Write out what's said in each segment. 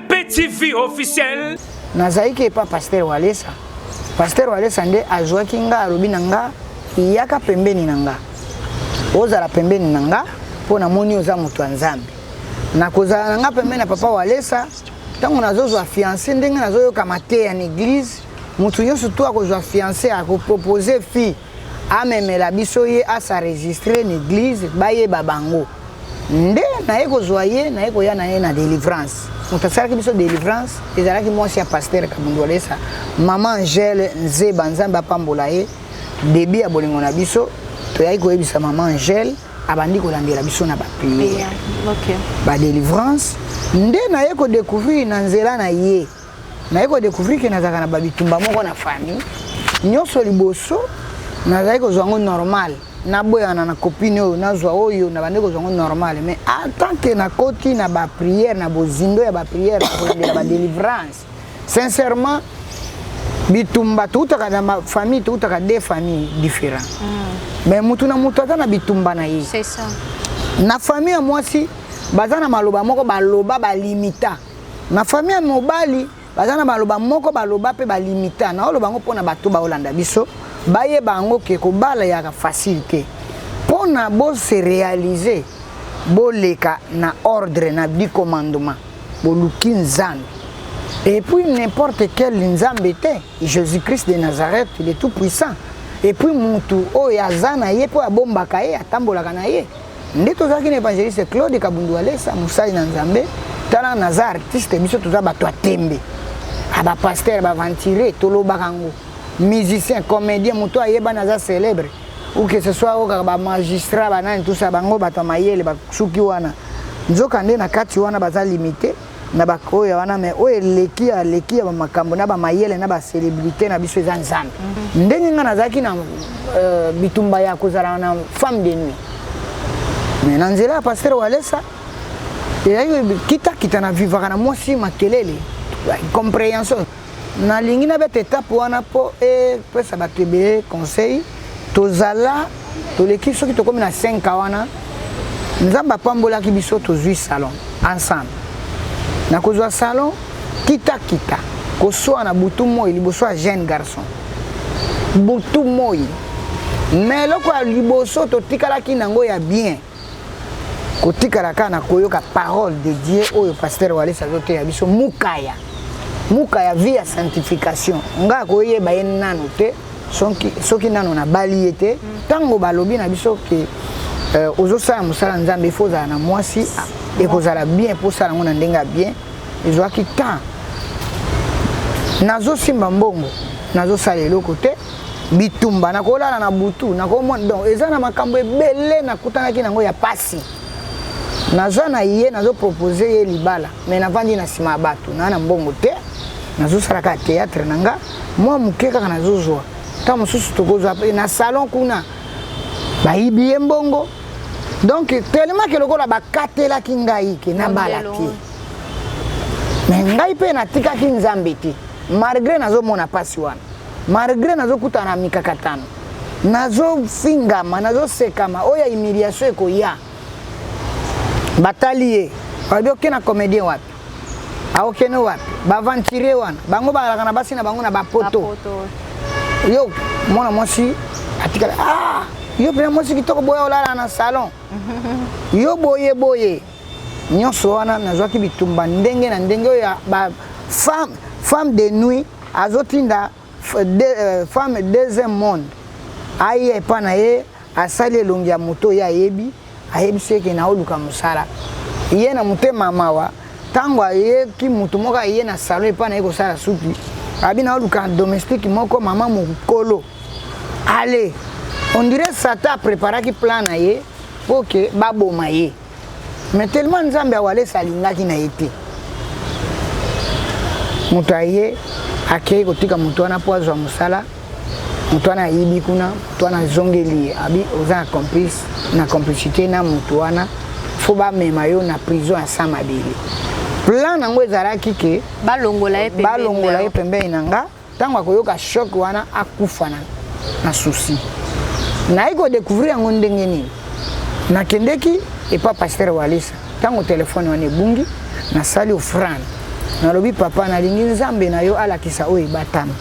MPTV officiel. Nazalaki epa pasteur Walesa. Pasteur Walesa nde azwaki nga, alobi na nga, yaka pembeni na nga, ozala pembeni na nga mpo namoni oza moto ya Nzambe. Nakozala na nga pembeni na papa Walesa ntango nazozwa fiancé, ndenge nazoyoka mateya na église, moto nyonso to akozwa fiancé, akopropose fille, amemela biso ye, as'enregistre na église, bayeba bango. Nde naye kozwa ye, naye koya na ye na délivrance. Moto asalaki biso délivrance ezalaki mwasi ya pasteur Kabundu Walesa, mama Angele Nzeba, Nzambe apambola ye. Début ya bolingo na biso, toyaki koyebisa mama Angele, abandi kolandela biso na baprière, badélivrance. Nde naye kodécouvrir na nzela na ye, naye kodécouvrir ke nazalaka na babitumba moko na famille nyonso. Liboso nazalaki kozwa yango normal, naboyana na copine oyo, nazwa oyo, na bandi kozwa yango normal. Mais en tant que nakoti na baprière, na bozindo ya baprière, na kolandela badélivrance, sincèrement, bitumba toutaka na famille, toutaka deux familles différents, mais mutu na mutu aza na bitumba na ye. C'est ça. Na famille ya mwasi baza na maloba moko baloba, balimita. Na famille ya mobali baza na maloba moko baloba mpe balimita. Naoloba yango mpona bato baolanda biso bayeba yango ke kobala yaka facile te. Mpona bose réaliser, boleka na ordre na 10 commandement, boluki Nzambe, et puis n'importe quel Nzambe te, Jésus-Christ de Nazareth, le tout puissant. Et puis mutu oyo aza na ye mpo abombaka ye, atambolaka na ye. Nde tozalaki na évangéliste Claude Kabundu Walesa, mosali na Nzambe. Tala, naza artiste, biso toza bato ya tembe, bapasteur baaventurier, tolobaka yango, musicien, comédien, moto ayebani, aza célèbre, ou que ce soit oyo kaka bamagistrat, banani, tout ça, bango bato ya mayele basuki wana. Nzoka nde na kati wana baza limité na baoyo wana, mais oyo eleki, aleki ya bamakambo na bamayele na bacélébrité na biso eza Nzambe. Ndenge ngai nazalaki na bitumba ya kozala na femme de nuit, mais na nzela ya pasteur Walesa ezalaki kitakita, na vivaka na mwasi makelele, compréhension. Nalingi nabeta etape wana mpo epesa bato ebele conseil. Tozala toleki, soki tokómi na 5 wana, Nzambe apambolaki biso, tozwi salon ensemble. Na kozwa salon, kitakita, koswana butu moi liboso ya jeune garçon, butu moi. Mais eloko ya liboso totikalaki nango ya bien, kotikala kaka na koyoka parole de Dieu oyo pasteur Walesa azoteya biso, mukaya mukaya, vie ya sanctification. Ngai akoyeba ye nano te soki nano nabali ye te. Ntango balobi na biso ke ozosala mosala Nzambe, ifo ozala na mwasi, ekozala bien mpo osala yango na ndenge ya bien. Ezwaki temps, nazosimba mbongo, nazosala eloko te, bitumba, nakolala na butu, nakomona. Donc eza na makambo ebele nakutanaki nango ya pasi. Naza na ye, nazopropose ye libala, mais navandi na nsima ya bato, naa na mbongo te, nazosala kaka théâtre na nga mwa moke kaka nazozwa. Ntango mosusu tokozwa na salon kuna, bayibi ye mbongo. Donc tellement ke lokola bakatelaki ngai ke nabala te, mais ngai mpe natikaki Nzambe te. Malgré nazomona mpasi wana, malgré nazokutana na mikakatano, nazofingama, nazosekama, oyo ya humiliation ekoya, batali ye, balobi oke na comédien wapi, aokende wapi, baaventurier wana, bango bazalaka na basi na bango na bapoto. Yo mwana mwasi atikala, ah, yo mpena mwasi kitoko boye, olala na salon, yo boye boye. Nyonso wana nazwaki bitumba ndenge na ndenge. Oyo ya ba femme de nuit azotinda femme deuxième monde aye epa na ye, asali elongi ya moto oyo ayebi, ayebisi eke naoluka mosala. Ye na motema mawa, ntango ayeki motu moko aye na salon epa na ye kosala suki, abi naoluka domestique moko, mama mokolo. Ale on dirait Satan apreparaki plan na ye mpo ke baboma ye, mais tellement Nzambe awalesa alingaki na ye te, moto aye, akei kotika moto wana mpo azwa mosala. Moto wana ayibi kuna, moto wana azongeli ye, abi oza na complice, na complicité na moto wana, fo bamema yo na prison ya sa mabele. Plan nango ezalaki ke balongola ye. Balongola ye pembeni na nga, ntango akoyoka choc wana, akufa na souci. Nayi kodécouvrir yango ndenge nini? Nakendeki epa pasteur Walesa. Ntango telefone wana ebungi, nasali offrande. Nalobi, papa, nalingi Nzambe na yo alakisa oyo ebatami.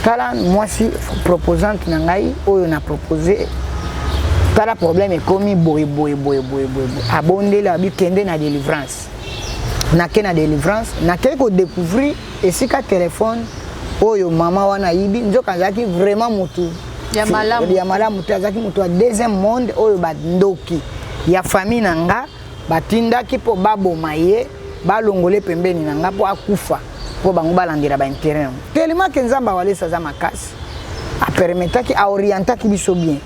Tala mwasi proposante na ngai oyo na propose, tala problème ekomi boye boye boye boye boye boye. Abondeli, abi kende na délivrance. Nake na délivrance, nakei kodécouvrir esika telefone oyo mama wana ayibi. Nzoka azalaki vraiment motu ya malamu. Ya malamu te. Azalaki moto ya deuxième monde oyo bandoki ya famille na nga batindaki mpo baboma ye, balongole pembeni na nga mpo akufa, mpo bango balandela baintérêt yango. Tellement ke Nzambe awalesa aza makasi, apermettaki, aorientaki biso bien.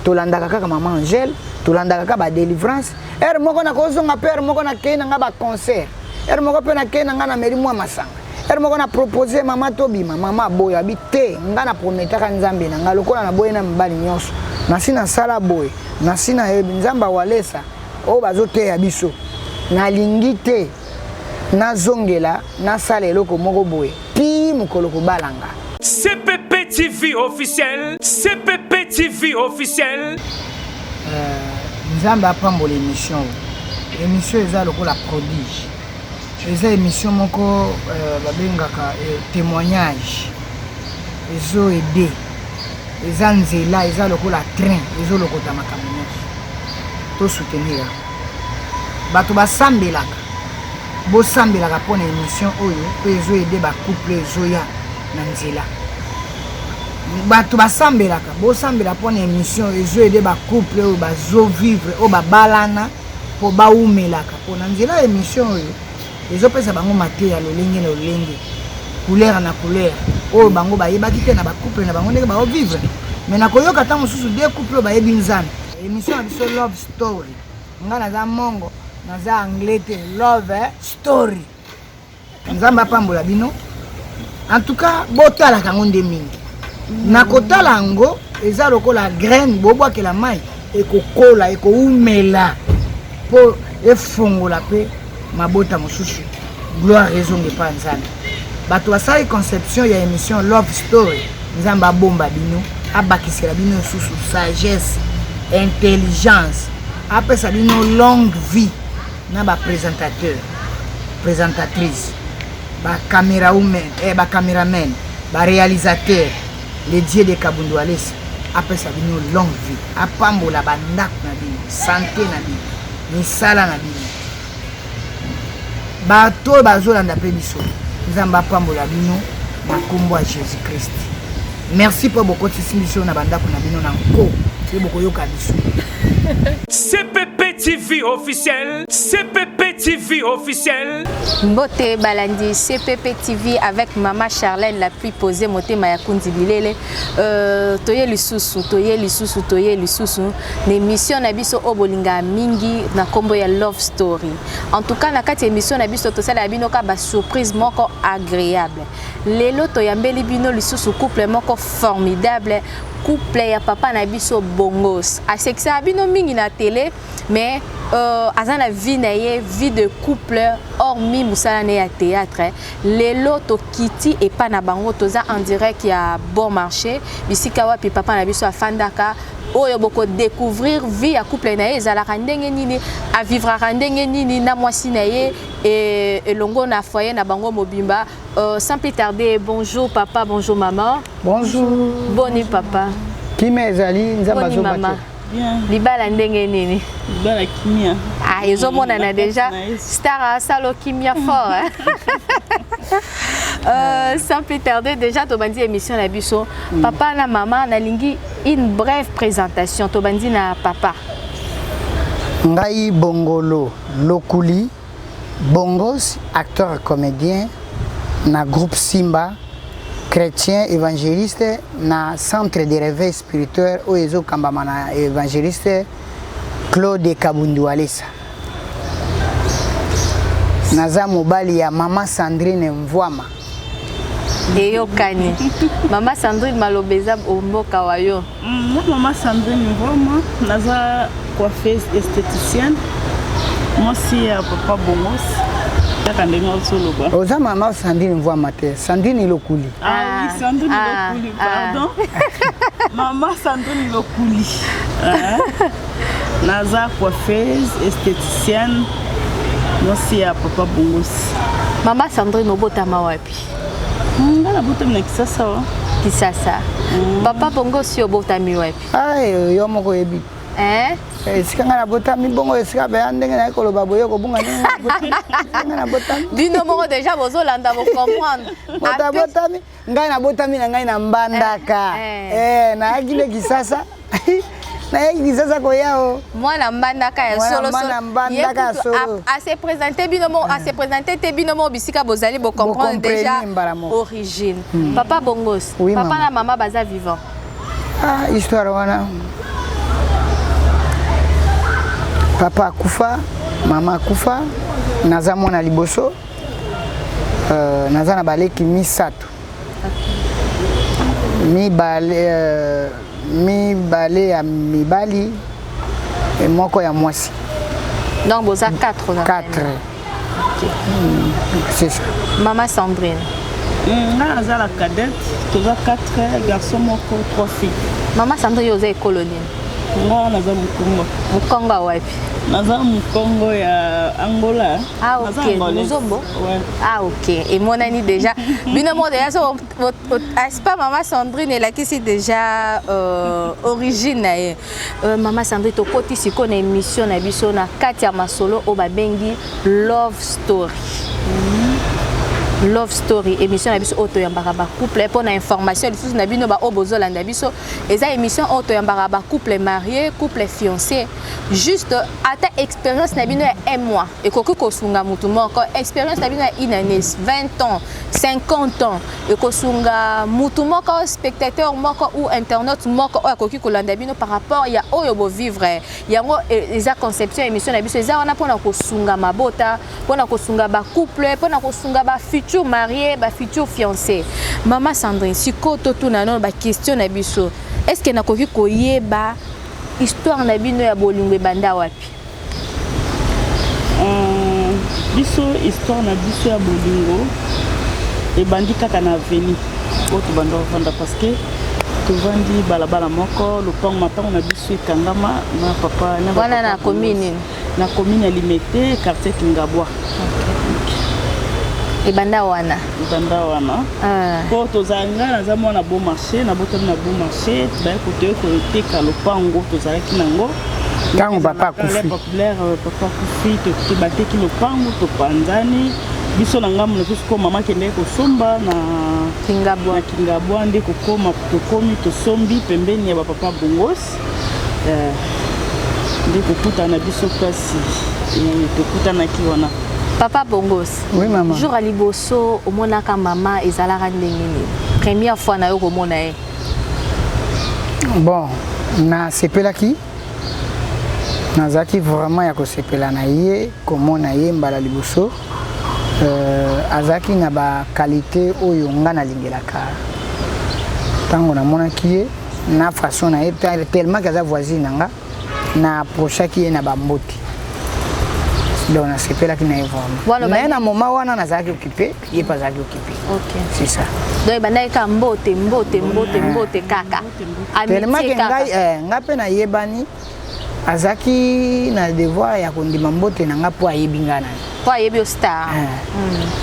Tolandaka kaka mama Angèle, tolandaka kaka badélivrance. Heure moko nakozonga mpe, heure moko nakei na nga baconcert, heure moko mpe nakei na nga nameli mwa masanga, heure moko na propose mama tobima, mama aboya, abi te. Nga na prometaka Nzambe na nga, lokola naboyi na mibali nyonso, nasi nasala boye, nasi nayebi Nzambe awalesa oyo bazoteya biso, nalingi te nazongela nasala eloko moko boye ti mokolo kobalanga. CPP TV officiel, CPP TV officiel. Nzambe apambola émission oyo. Émission eza lokola prodige, eza émission moko babengaka témoignage, ezoaider, eza nzela, eza lokola train ezolokota makambo nyonso. Tosoutenir yango. Bato basambelaka, bosambelaka mpona émission oyo mpe ezoaider bacouple ezoya na nzela. Bato basambelaka, bosambela mpona émission ezoaider bacouple oyo bazovivre, oyo babalana, mpo baumelaka, mpo na nzela ya émission oyo ezopesa bango mateya lolenge na lolenge, couleur na couleur, oyo bango bayebaki te na bacouple na bango ndenge baovivre. Mais nakoyoka ata mosusu de couple oyo bayebi Nzambe. Émission na biso Love Story, nga naza mongo, naza anglais te. Love Story, Nzambe apambola bino. En tout cas, botalaka yango nde mingi. Na kotala yango, eza lokola graine bobwakela mai, ekokola, ekoumela mpo efongola mpe mabota mosusu. Gloire ezonga epa Nzambe. Bato basali conception ya émission Love Story, Nzambe abomba bino, abakisela bino lisusu sagesse, intelligence, apesa bino longue vie na baprésentateur, présentatrice, bacaméraman, bacaméraman, baréalisateur. Le Dieu de Kabundu Alesi apesa bino longue vie, apambola bandako na bino, santé na bino, misala na bino. Bato oyo bazolanda mpe biso, Nzambe apambola bino na nkombo ya Jésus Christ. Merci mpo bokotisi biso na bandako na bino na nko mpe bokoyoka biso. CPP TV officiel, CPP TV officiel. Mbote balandi CPP TV avec Mama Charlène la plus posée, motema ya kundi bilele. Toye lisusu, toye lisusu, toye lisusu na émission na biso oyo bolinga mingi na kombo ya Love Story. En tout cas, na kati émission na biso, tosala bino ka ba surprise moko agréable. Lelo toyambeli bino lisusu couple moko formidable, couple ya papa na biso Bongos. Asekisaka bino mingi na télé, mais aza na vie na ye, vie de couple, hormis mosala na ye ya théâtre. Lelo tokiti epa na bango, toza en direct ya Bon Marché, bisika wapi papa na biso afandaka, oyo bokodécouvrir vie ya couple na ye ezalaka ndenge nini, avivraka ndenge nini na mwasi na ye elongo na foyer na bango mobimba. Sans plus tarder, bonjour papa, bonjour maman. Bonjour. Boni papa? Kimia ezali, Nzambe Boni mama? azobatela. Bien. Libala ndenge nini? Libala kimia. Ah, ezomonana déjà. Na Yesu. Star asalo kimia fort, hein? Sans plus tarder, déjà tobandi émission na biso. Papa na mama, nalingi une brève présentation. Tobandi na papa. Ngai Bongolo Lokuli Bongos, acteur comédien na groupe Simba, chrétien évangéliste na centre de réveil spirituel oyo ezokambama na évangéliste Claude Kabundu Alesa. Naza mobali ya mama Sandrine Mvwama. Eyokani. Mama Sandrine, maloba eza mboka wa yo. Moi, mama Sandrine Mvwama, naza coiffeuse esthéticienne, mwasi ya papa Bongos, kaka ndenge ozoloba. Oza mama Sandrine Mvwama te, Sandrine Lokuli. Ah, oui, Sandrine Lokuli, pardon. Mama Sandrine Lokuli. Ah. Naza coiffeuse esthéticienne, mwasi ya papa Bongos. Mama Sandrine, obotama wapi? Nga nabotami na Kisasa wa. Kisasa. Papa Bongo, si obotami wapi? Ai, yo moko oyebi. Eh? Esika ngai nabotami bongo, esika beya ndenge naye koloba boye, kobunga ndenge nabotami. Bino moko déjà bozolanda, bocomprendre. Moto abotami, ngai nabotami na ngai na Mbandaka. Eh, nayaki nde Kisasa, nayaki Kisasa koya o. Mwana Mbandaka ya Mwana solo. Mwana Mbandaka ya solo. Ase présente bino mo, ase présente te, bino mo bisika bozali bocomprendre Bocomprendre déjà mbala moko. Origine. Papa Bongos, Oui, papa maman. na mama baza vivant? Ah, histoire wana, papa akufa, mama akufa, naza mwana liboso. Naza na baleki misato, mibale, mibale ya mibali e moko ya mwasi. Donc boza 4 na 4. famille. Ok. C'est ça. Mama Sandrine? Nga naza la cadette, toza 4 garçon moko, 3 filles. Mama Sandrine, yo oza ekolo nini? Nga naza Mokongo. Mokongo wapi? Naza Mokongo ya Angola. Ah, Naza ok. Angolaise. Muzombo? Ouais. Ah ok, emonani déjà. Bino moko déjà so aspa mama Sandrine elakisi déjà origine na ye. Mama Sandrine, tokoti sikoyo na émission na biso na kati ya masolo oyo babengi Love Story. Love Story, émission na biso oyo toyambaka bacouple. Mpo na information lisusu na bino baoyo bozolanda biso, eza émission oyo toyambaka bacouple marié, couple fiancé. Juste ata expérience na bino ya un mois ekoki kosunga motu moko, expérience na bino ya une année, 20 ans, 50 ans ekosunga mutu moko, spectateur moko ou internaute moko oyo akoki kolanda bino par rapport ya oyo bovivre. Yango eza conception ya émission na biso. Eza wana mpona kosunga mabota, mpona kosunga bacouple, mpona kosunga bafutur marié, bafutur fiancé. Mama Sandrine, sikoyo totuna nano baquestion na biso. Est ce que nakoki koyeba histoire na bino ya bolingo ebanda wapi? Biso, histoire na biso ya bolingo ebandi kaka na avenue oyo tobanda kovanda, parce que tovandi balabala moko, lopango, mapango na biso ekangama na papa na Wana na commune nini? Na commune ya Limete, quartier Kingabwa. Ebanda wana? Ebanda wana. Po tozala, ngai naza mwana Beau Marché, nabotami na Beau Marché. Baye kotoye koteka lopango tozalaki nango. Ntango papa akufi. Populaire, papa akufi, bateki lopango, topanzani biso na ngambo na biso. Ko mama akendeki kosomba na Kingabwa. Na Kingabwa nde kokoma, tokomi, tosombi pembeni ya bapapa Bongos. Nde kokutana biso place tokutanaki wana. Papa Bongos. Oui, mama. Jour ya liboso omonaka mama ezalaka ndenge nini? Première fois na yo komona ye? Bon, nasepelaki, nazalaki vraiment ya kosepela na ye, komona ye mbala liboso. Azalaki na baqualité oyo nga nalingelaka. Ntango namonaki ye na façon na ye, tellement ke aza voisine na nga, na approchaki ye na bambote. Donc nasepelaki na ye vraiment, mais na moment wana nazalaki occupé, ye mpe azalaki occupé. C'est ça. Donc ebandaki kaka mbote, mbote, mbote, mbote kaka? Tellement ke ngai, ngai mpe nayebani, azalaki na devoir ya kondima mbote na nga mpo ayebi ngai nani. Mpo ayebi yo star.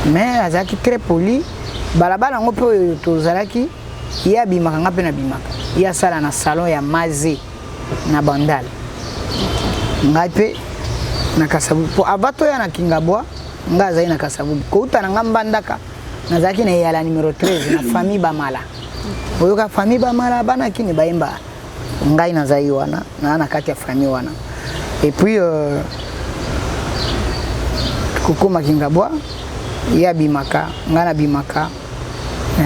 Mais azalaki très poli. Balabala yango mpe oyo tozalaki, ye abimaka, nga mpe nabimaka. Ye asala na salon ya Maze na Bandal, ngai mpe na Kasavubu. Po avant toya na Kingabwa, ngai azali na Kasavubu. Kouta na nga Mbandaka, nazalaki na eyala numéro 13 na famille Bamala. Oyoka famille Bamala, bana kini bayemba. Ngai nazali wana, naa na kati ya famille wana. Et puis kokóma Kingabwa, ye abimaka, ngai nabimaka. Na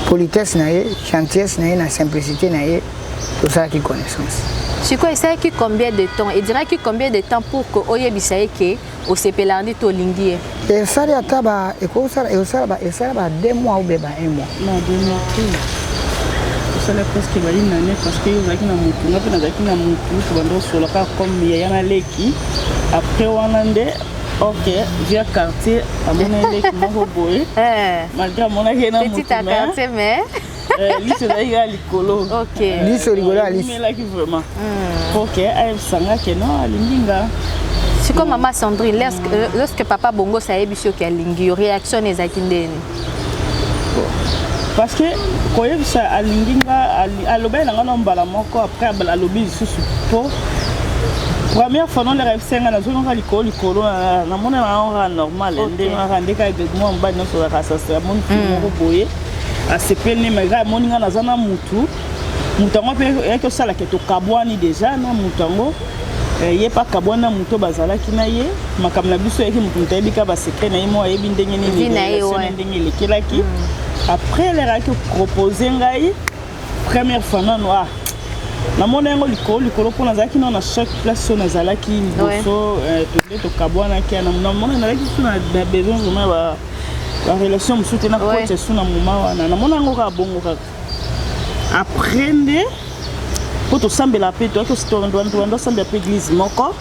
politesse na ye, gentillesse na ye, na simplicité na ye, tosalaki connaissance. Sikoyo esalaki combien de temps, ediraki combien de temps pour que oyebisa ye ke osepelaka nde to olingi ye? Esali ata ba ekosala, ekosala ba esala ba 2 mois ou bien ba un mois. Na 2 mois te, tosala presque ba une année, parce que ozalaki na motu, nga mpe nazalaki na motu. Tobanda osola kaka comme yaya na leki. Après wana nde ok, via quartier amoni leki moko boye, malgré amonaki ye na petit à quartier, mais liso ezalaki kaka likolo. Liso likolo ya liso. Emelaki vraiment. Ok, ayebisanga ke non, alingi nga. Sikoyo mama Sandrine, lorsque papa Bongos ayebisi yo ke alingi yo, réaction ezalaki ndeni? Parce que koyebisa alingi nga, alobaki na nga na mbala moko. Après alobi lisusu po première fois noleka yebisa nga, nazonga likolo likolo, namoni nango kaka normal. Ndenge kaka nde kaka mwa mobali nyonso azalaka sasa, amoni fille moko boye, asepeli ne, kaka amoni nga naza na mutu. Moto yango mpe eyaki osalaka, tokabwani déjà na moto yango. Ye mpe akabwani na moto bazalaki na ye. Makambo na biso eyaki, moto moto ayebi kaka basecret na ye mo, ayebi ndenge nini ndenge elekelaki. Après l'heure ayaki propose ngai première fois, nano ah, namoni yango likolo likolo, mpo nazalaki nano na chaque place oyo nazalaki liboso. Tonde tokabwanaki, namoni nazalaki su na besoin vraiment barelation mosusu te. Nakota su na moma wana, namoni yango kaka bongo kaka. Après nde mpo tosambela mpe, toyaki tobanda osambela mpe église moko.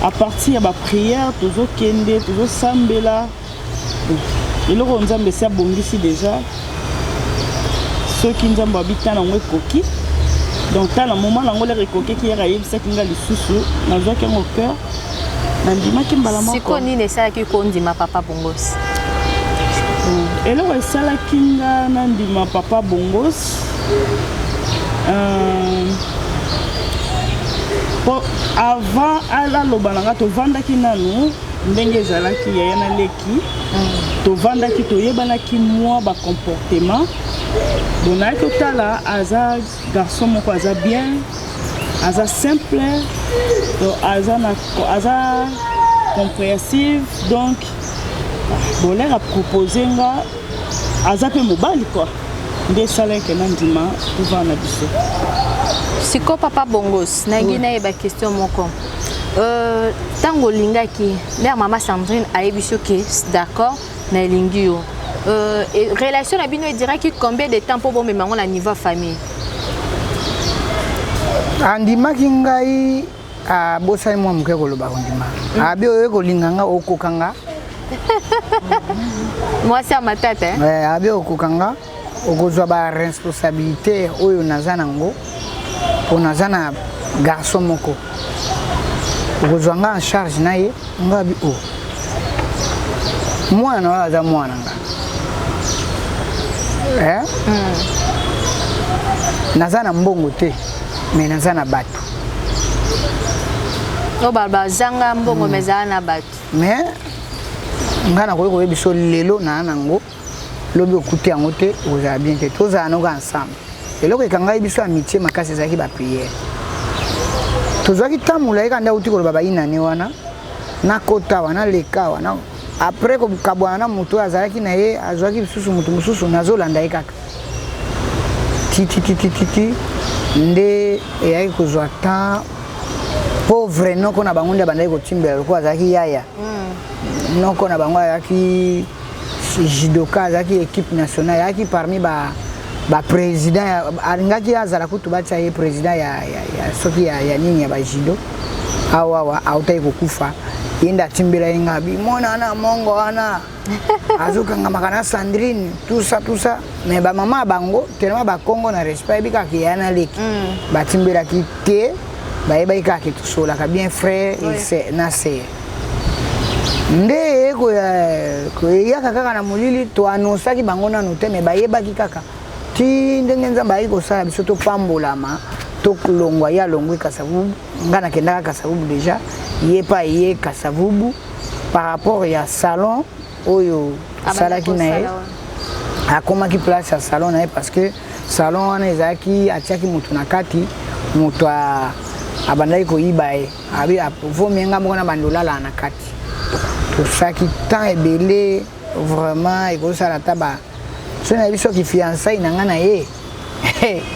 À partir ya baprière, tozokende, tozosambela, eloko Nzambe esi abongisi déjà. Soki Nzambe abi tala yango ekoki, donc tala moment nango l'heure ekokeki, yaka ayebisaki nga lisusu, nazwaki yango cœur, nandimaki mbala moko. Sikoyo nini esalaki kondima papa Bongos? Eloko esalaki nga nandima papa Bongos, po avant aloba na nga, tovandaki nanu ndenge ezalaki yaya na leki. Tovandaki, toyebanaki mwa bacomportement. Bon, nayaki otala, aza garçon moko aza bien, aza simple, donc aza na aza compréhensive. Donc bon, l'heure apropose nga, aza mpe mobali quoi, nde esalaki na ndima tovanda na biso. Sikoyo papa Bongos, nangi nayeba question moko. Ntango olingaki, l'heure mama Sandrine ayebi soki d'accord na elingi yo, relation na bino ediraki combien de temps mpo bomema yango na niveau famille? Andimaki ngai, abosani mwa moke koloba kondima. Abi oyo kolinga nga, okoka nga. Mwasi ya matata, eh? Eh, abi okoka nga, okozwa baresponsabilité oyo naza nango, mpo naza na garçon moko, okozwa nga en charge na ye. Nga abi o mwana oyo aza mwana nga, eh? Naza na mbongo te, mais naza na bato. Oyo bazanga mbongo, mais ezala na bato. Mais nga nakoki koyebi biso lelo naa nango, lobi okuti yango te, okozala bien te. Tozala noka ensemble. Eloko ekangai biso amitié makasi ezalaki baprière. Tozwaki ntango molai kaka nde auti koloba bayinane wana, nakota awa, naleka awa na après kokabwana na moto oyo azalaki na ye, azwaki lisusu moto mosusu, nazolanda ye kaka tititititi. Nde eyaki kozwa temps, pauvre noko na bango nde abandaki kotimbela lokola azalaki yaya. Noko na bango azalaki judoka, azalaki équipe nationale, azalaki parmi ba baprésident, alingaki azala kutu batia ye président ya soki ya nini ya bajudo awa. Awa autaki kokufa, ye nde atimbela ye nga bimona wana mongo wana azokangamaka na Sandrine, tout ça, tout ça. Mais bamama ya bango tellement bakongo na respect, ayebi kaka ya na leki, batimbelaki te, bayebaki kaka tosolaka bien frère na sœur. Nde eyaka kaka na molili, toannonsaki bango nano te, mais bayebaki kaka ti ndenge Nzambe ayaki kosala biso topambolama, tolongwa. Ye alongwi Kasavubu, nga nakendaka Kasavubu déjà, ye mpe aye Kasavubu par rapport ya salon oyo asalaki na ye. Akomaki place ya salon na ye, parce que salon wana ezalaki atiaki moto na kati, moto abandaki koyiba ye. Abi vomie nga moko na bando olala na kati. Tosalaki temps ebele vraiment, ekozosala ata ba so nayebi soki fiançailles na nga na ye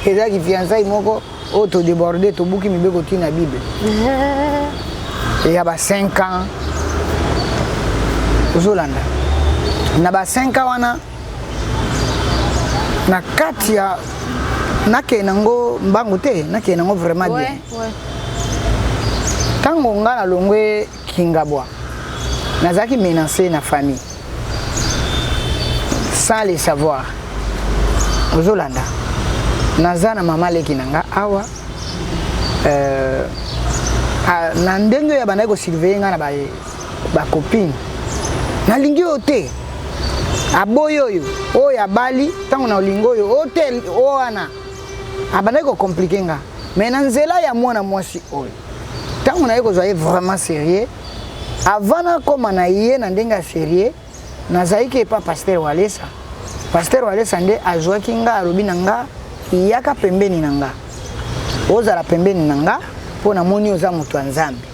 ezalaki fiançailles moko oyo todéborde, tobuki mibeko ntina Bible ya ba 5 ans. Ozolanda na ba 5 ans wana na kati ya nakende nango mbangu te, nakende nango vraiment bien. Ntango nga nalongwe Kingabwa, nazalaki menacé na famille sans le savoir. Ozolanda, naza na mama leki na nga awa. Ah, na ndenge oyo abandaki kosurveille ngai na bacopine, ba nalingi oyo te, aboyi oyo, oyo abali ntango na olingi oyo, oyo te, oyo wana abandaki kocompliquer nga. Mais na nzela ya mwana mwasi oyo, ntango naye kozwa ye vraiment sérieux, avant nakóma na ye na ndenge ya sérieux, nazalaki epa pasteur Walesa. Pasteur Walesa nde azwaki nga, alobi na nga: "Yaka pembeni na nga, ozala pembeni na nga, mpo namoni oza moto ya Nzambe."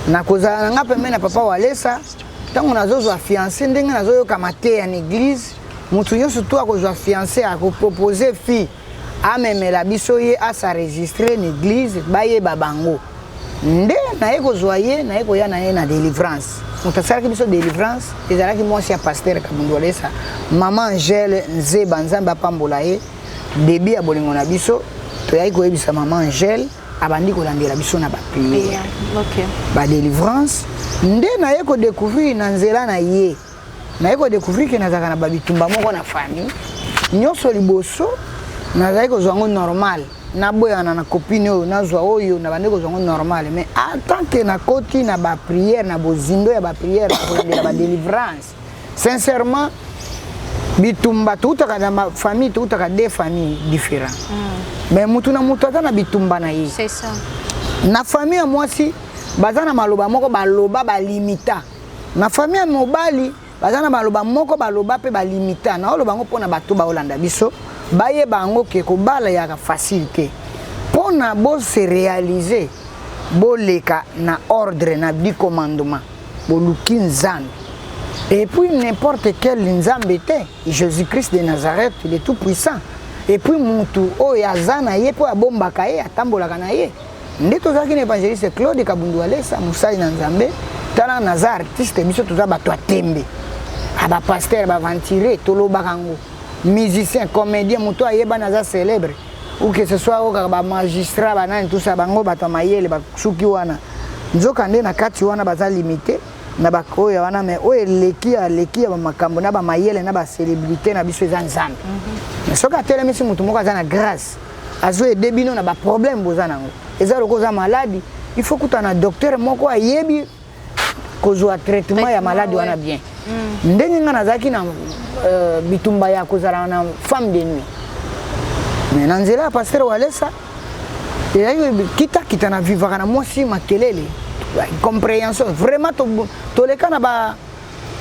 Nakozala na nga pembeni na papa Walesa, ntango nazozwa fiancé, ndenge nazoyoka mateya na église, motu nyonso to akozwa fiancé, akopropose fille, amemela biso ye, as'enregistrer na église, bayeba bango. Nde naye kozwa ye, naye koya na ye na délivrance. Moto asalaki biso délivrance ezalaki mwasi ya pasteur Kabundu Walesa, mama Angele Nzeba, Nzambe apambola ye. Début ya bolingo na biso, toyaki koyebisa mama Angele, abandi kolandela biso na baprière, badélivrance. Nde naye kodécouvrir na nzela na ye, naye kodécouvrir ke nazalaka na babitumba moko na famille nyonso. Liboso nazalaki kozwa yango normal, naboyana na copine oyo, nazwa oyo, na bandi kozwa yango normal. Mais en tant que nakoti na baprière, na bozindo ya baprière, na kolandela badélivrance, sincèrement, bitumba toutaka na famille, toutaka deux familles différents, mais mutu na mutu aza na bitumba na ye. C'est ça. Na famille ya mwasi baza na maloba moko baloba, balimita. Na famille ya mobali baza na maloba moko baloba mpe balimita. Naoloba yango mpona bato baolanda biso, bayeba yango ke kobala yaka facile te. Mpona bose réaliser, boleka na ordre na 10 commandement, boluki Nzambe, et puis n'importe quel Nzambe te, Jésus-Christ de Nazareth, le tout puissant. Et puis mutu oyo aza na ye mpo abombaka ye, atambolaka na ye. Nde tozalaki na évangéliste Claude Kabundu Alesa, mosali na Nzambe. Tala, naza artiste, biso toza bato ya tembe, bapasteur baaventurier, tolobaka yango, musicien, comédien, moto ayebani, aza célèbre, ou que ce soit oyo kaka bamagistrat, banani, tusa bango, bato ya mayele basuki wana. Nzoka nde na kati wana baza limité na baoyo wana. Mais oyo eleki, aleki ya bamakambo na bamayele na bacélébrité na biso, eza Nzambe. Mais soki atelemisi motu moko aza na grâce, azoaider bino na baproblème boza nango. Eza lokola oza maladi, il faut kutana na docteur moko ayebi kozwa traitement ya maladi wana bien. Ndenge nga nazalaki na bitumba ya kozala na femme de nuit, mais na nzela ya pasteur Walesa, ezalaki kitakita, na vivaka na mwasi makelele, compréhension vraiment. Toleka na ba,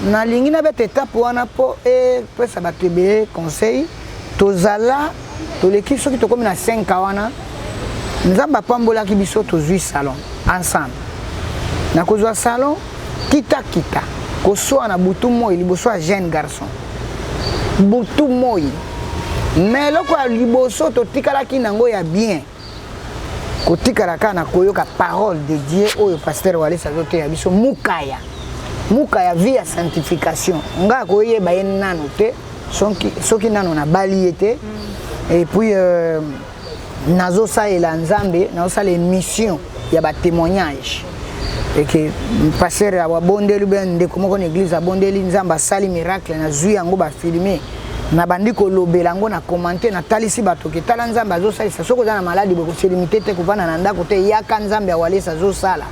nalingi nabeta étape wana mpo epesa bato ebele conseil. Tozala, toleki, soki tokómi na 5 wana, Nzambe apambolaki biso, tozwi salon ensemble. Na kozwa salon, kitakita, koswa na butu moi liboso ya jeune garçon, butu moi. Mais eloko ya liboso totikalaki nango ya bien, kotikala kaka na koyoka parole de Dieu oyo pasteur Walesa azoteya biso, mukaya mukaya, vie ya sanctification. Ngai akoyeba ye nano te soki nano nabali ye te. Et puis nazosalela Nzambe, nazosala émission ya batémoignage eke pasteur abondeli, be ndeko moko na église abondeli, Nzambe asali miracle, nazwi yango, bafilme, nabandi kolobela yango na commenter, natalisi bato ke tala, Nzambe azosalisa. Soki oza na maladi boye, koselimite te, kovanda na ndako te, yaka, Nzambe ya Walesa azosala.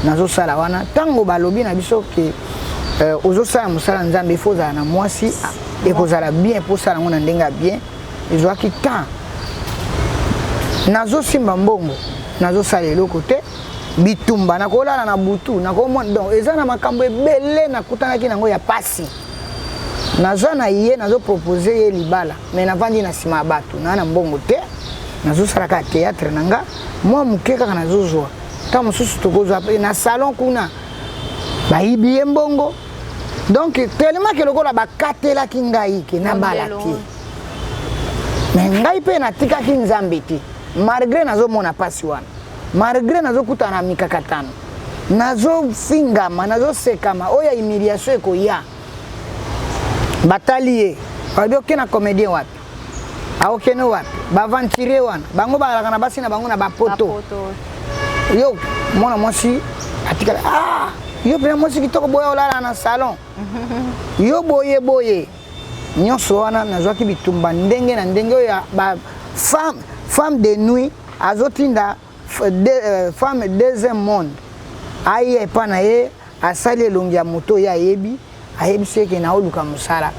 Nazosala wana, ntango balobi na biso ke ozosala mosala Nzambe, ifo ozala na mwasi, ekozala bien mpo osala yango na ndenge ya bien. Ezwaki temps, nazosimba mbongo, nazosala eloko te, bitumba, nakolala na butu, nakomona. Donc eza na makambo ebele nakutanaki nango ya pasi. Naza na ye, nazopropose ye libala, mais navandi na nsima ya bato, naa na mbongo te, nazosala kaka théâtre na nga mwa moke kaka nazozwa. Ntango mosusu tokozwa na salon kuna, bayibi ye mbongo. Donc tellement ke lokola bakatelaki ngai ke nabala te, mais ngai mpe natikaki Nzambe te. Malgré nazomona mpasi wana, malgré nazokutana na mikakatano, nazofingama, nazosekama, oyo ya humiliation ekoya, batali ye, balobi: "Oke na comédien wapi? Aokende wapi?" Baaventurier wana, bango bazalaka na basi na bango na bapoto. Yo mwana mwasi atikala: "Ah, yo mpena mwasi kitoko boye, olala na salon, yo boye boye." Nyonso wana nazwaki bitumba ndenge na ndenge. Oyo ya ba femme de nuit azotinda. Femme deuxième monde aye epa na ye, asali elongi ya moto oyo ayebi, ayebisi eke naoluka mosala.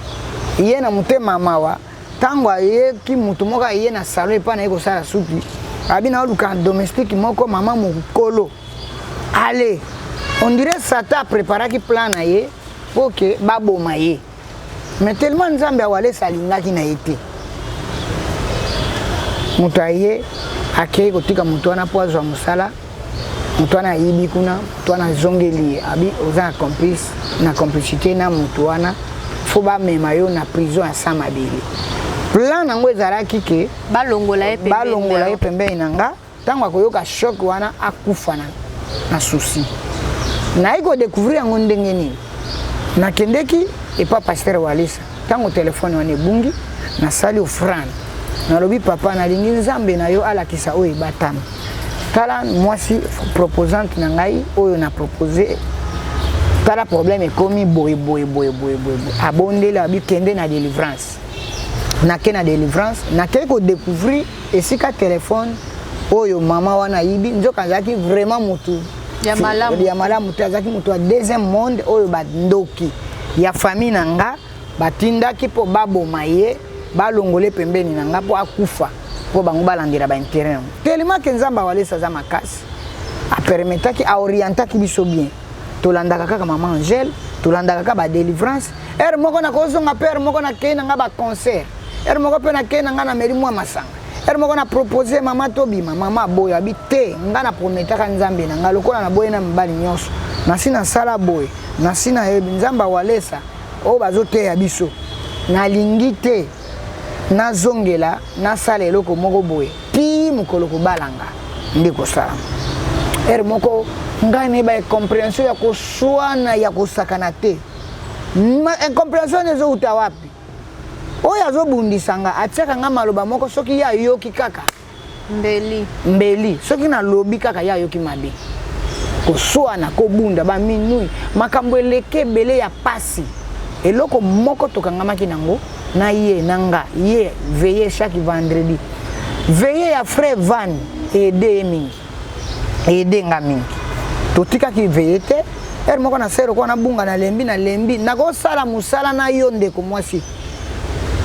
Ye na motema mawa, ntango ayeki moto moko aye na salon epa na ye kosala suki, abi naoluka domestique moko, mama mokolo. Ale on dirait Satan apreparaki plan na ye mpo ke baboma ye, mais tellement Nzambe awalesa alingaki na ye te. Moto aye, akei kotika moto wana mpo azwa mosala. Moto wana ayibi kuna, moto wana azongeli ye, abi oza na complice, na complicité na moto wana, fo bamema yo na prison ya sa mabele. Plan nango ezalaki ke balongola ye pembeni. Balongola ye pembeni na nga. Ntango akoyoka choc wana, akufa na souci. Nayi kodécouvrir yango ndenge nini? Nakendeki epa pasteur Walisa. Ntango telefone wana ebungi, nasali offrande, nalobi: "Papa, nalingi Nzambe na yo alakisa oyo ebatami. Tala mwasi proposante na ngai oyo na propose, tala problème ekomi boye boye boye boye boye boye." Abondeli, abi kende na délivrance. Nake na délivrance, nakei kodécouvrir esika telefone oyo mama wana ayibi. Nzoka azalaki vraiment motu ya malamu. Ya malamu te. Azalaki motu ya deuxième monde oyo bandoki ya famille na nga batindaki mpo baboma ye, balongole pembeni na nga mpo akufa, mpo bango balandela baintérêt yango. Tellement ke Nzambe awalesa aza makasi, apermetaki, aorientaki biso bien. Tolandaka kaka mama Angele, tolandaka kaka badélivrance. Heure moko nakozonga mpe, heure moko nakei na nga baconcert, heure moko mpe nakei na nga nameli mwa masanga, heure moko na propose mama tobima, mama aboyo, abi te. Nga na prometaka Nzambe na nga, lokola naboyi na mibali nyonso, nasi nasala boye, nasi nayebi Nzambe awalesa oyo bazoteya biso, nalingi te nazongela nasala eloko moko boye ti mokolo kobalanga nde kosalama. Heure moko ngai nayeba incompréhension ya koswana ya kosakana te. Incompréhension wana ezowuta wapi? Oyo azobundisa nga atiaka nga maloba moko, soki ye ayoki kaka mbeli. Mbeli. Soki nalobi kaka, ye ayoki mabe, koswana, kobunda baminui, makambo eleki ebele ya pasi. Eloko moko tokangamaki nango na ye na nga ye, veillée chaque vendredi, veillée ya frère Van aide ye mingi, aide nga mingi. Totikaki veillée te. Heure moko na sere lokola nabunga, nalembi, nalembi, nakosala mosala na yo ndeko mwasi,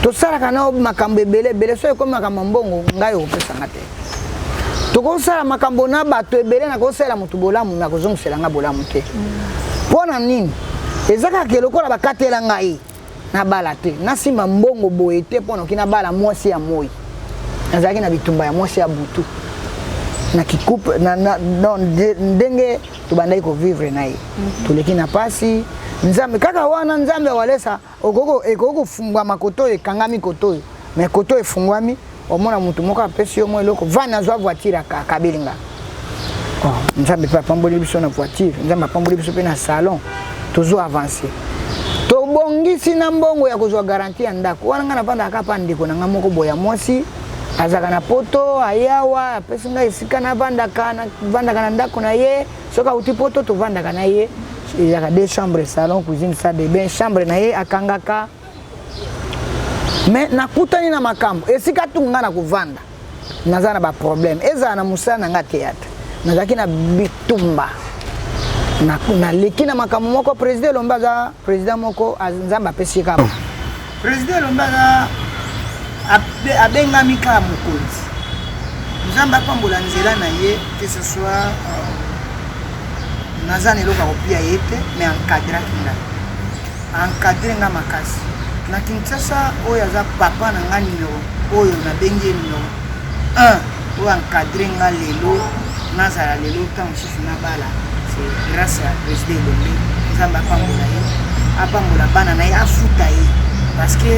tosalaka na makambo ebele ebele. So ekomi makambo ya mbongo, ngai okopesanga te. Tokosala makambo na bato ebele, nakosala moto bolamu, nakozongisela nga bolamu te. Mpo na nini? Eza kaka lokola bakatela ngai nabala te, nasimba mbongo boye te, mpo noki nabala mwasi ya moi. Nazalaki na bitumba ya mwasi ya butu na kicouple na, non, ndenge tobandaki kovivre na ye. Toleki na pasi. Nzambe kaka wana, Nzambe awalesa, ekoki kofungwama koto oyo ekangami, koto oyo, mais koto oyo efungwami, omona motu moko apesi yo mwa eloko. Vani azwa voiture, akabeli nga. Oh, Nzambe mpe apamboli biso na voiture, Nzambe apamboli biso mpe na salon. Tozo avance, tobongisi na mbongo ya kozwa garantie ya ndako wana. Ngai navandaka kaka ndeko na ngai moko boye ya mwasi, azalaka na Poto, ayawa apesi ngai esika navandaka, navandaka na ndako na ye. Soki auti Poto, tovandaka na ye. Ezalaka deux chambres, salon, cuisine, salle de bain. Chambre na ye akangaka. Mais nakutani na makambo esika tu ngai na kovanda, naza na baproblème. Ezala na mosala na ngai théâtre, nazalaki na bitumba, naleki na makambo moko. Président Elombe aza président moko Nzambe apesi ye kaka. Président Elombe aza abengami kaka mokonzi. Nzambe apambola nzela na ye, que ce soit naza na eloko ya kopia ye te, mais encadraki ngai, encadre nga makasi na Kinshasa. Oyo aza papa na nga numéro oyo nabengi ye numéro 1, oyo encadre nga lelo nazala lelo, ntango mosusu nabala, c'est grâce à président Elombe. Nzambe apambola ye, apambola bana na ye, afuta ye, parce que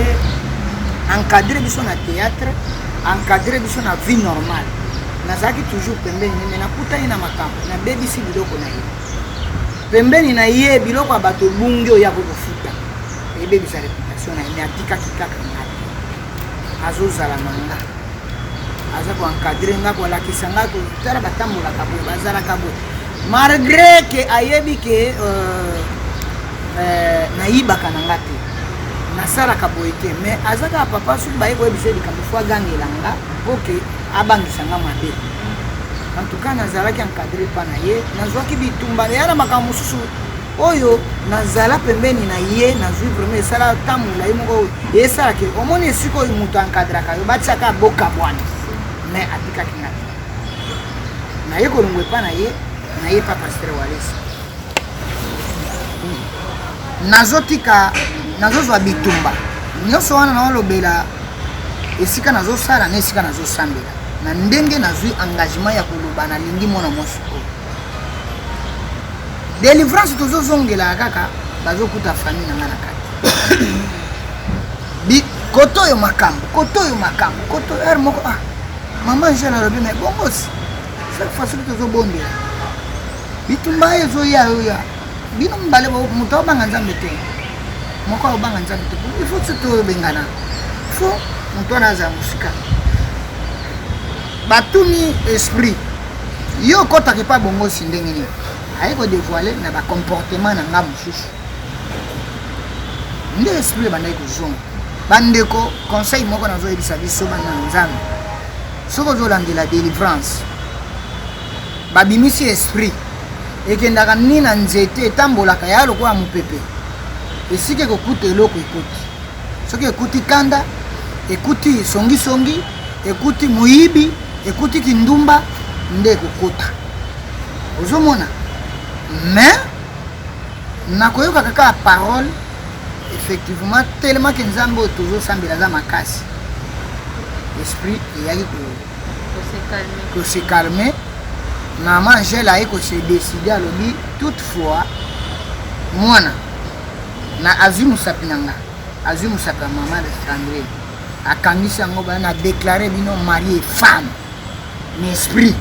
encadre biso na théâtre, encadre biso na vie normale. Nazalaki toujours pembeni, mais nakutani na makambo, nabebisi biloko na ye pembeni na ye, biloko ya bato ebungi oyo akoki kofuta, ebebisa réputation na ye. Mais atikaki kaka nga te, azozala na nga, aza koencadre nga, kolakisa nga kotala batambolaka boye, bazalaka boye, malgré ke ayebi ke nayibaka na nga te, nasalaka boye te. Mais aza kaka papa. Soki baye koyebisa ye likambo, fo agangela nga mpo ke abangisa nga mabe. En tout cas, nazalaki encadré pa na ye, nazwaki bitumba ya na makambo mosusu oyo nazala pembeni na ye, nazwi vraiment esala ntango molai moko oyo esalaki. Omoni esika oyo moto encadraka yo, batiaka bokabwana, mais atikaki nga te. Naye kolongwa epa na ye, naye pa pasteur Walesa. Nazotika, nazozwa bitumba nyonso wana, naolobela esika nazosala na esika nazosambela, na ndenge nazwi engagement ya koloba nalingi mwana mwasi oyo. Délivrance tozozongela kaka, bazokuta famille na nga na kati. Koto oyo makambo, koto oyo makambo, koto heure moko, ah, mama Angele alobi: "Mais bongo chaque fois soki tozobondela, bitumba ezoya oya bino mibale, moto aobanga Nzambe te, moko aobanga Nzambe te, il faut so tobengana, faut moto wana azala mosika." Batuni esprit: "Yo okɔtaka epa bongosi ndenge nini?" Aye kodévoiler na bacomportement na nga mosusu nde esprit ebandaki kozonga. Bandeko, conseil moko nazoyebisa biso bana na Nzambe: soki ozolandela délivrance, babimisi esprit, ekendaka ni na nzete, etambolaka ya lokola mopepe. Esika ekokuta eloko, ekoti. Soki ekuti kanda, ekuti songisongi, ekuti moyibi, ekuti kindumba, nde ekokota. Ozomona, mais nakoyoka kaka parole. Effectivement, tellement ke Nzambe oyo tozosambela aza makasi, esprit eyaki kose calmer. Mama Angele aye kose décider, alobi toutefois mwana na azwi mosapi na nga, azwi mosapi ya mama Sandrine, akangisi yango, bana na déclare bino mari et femme na esprit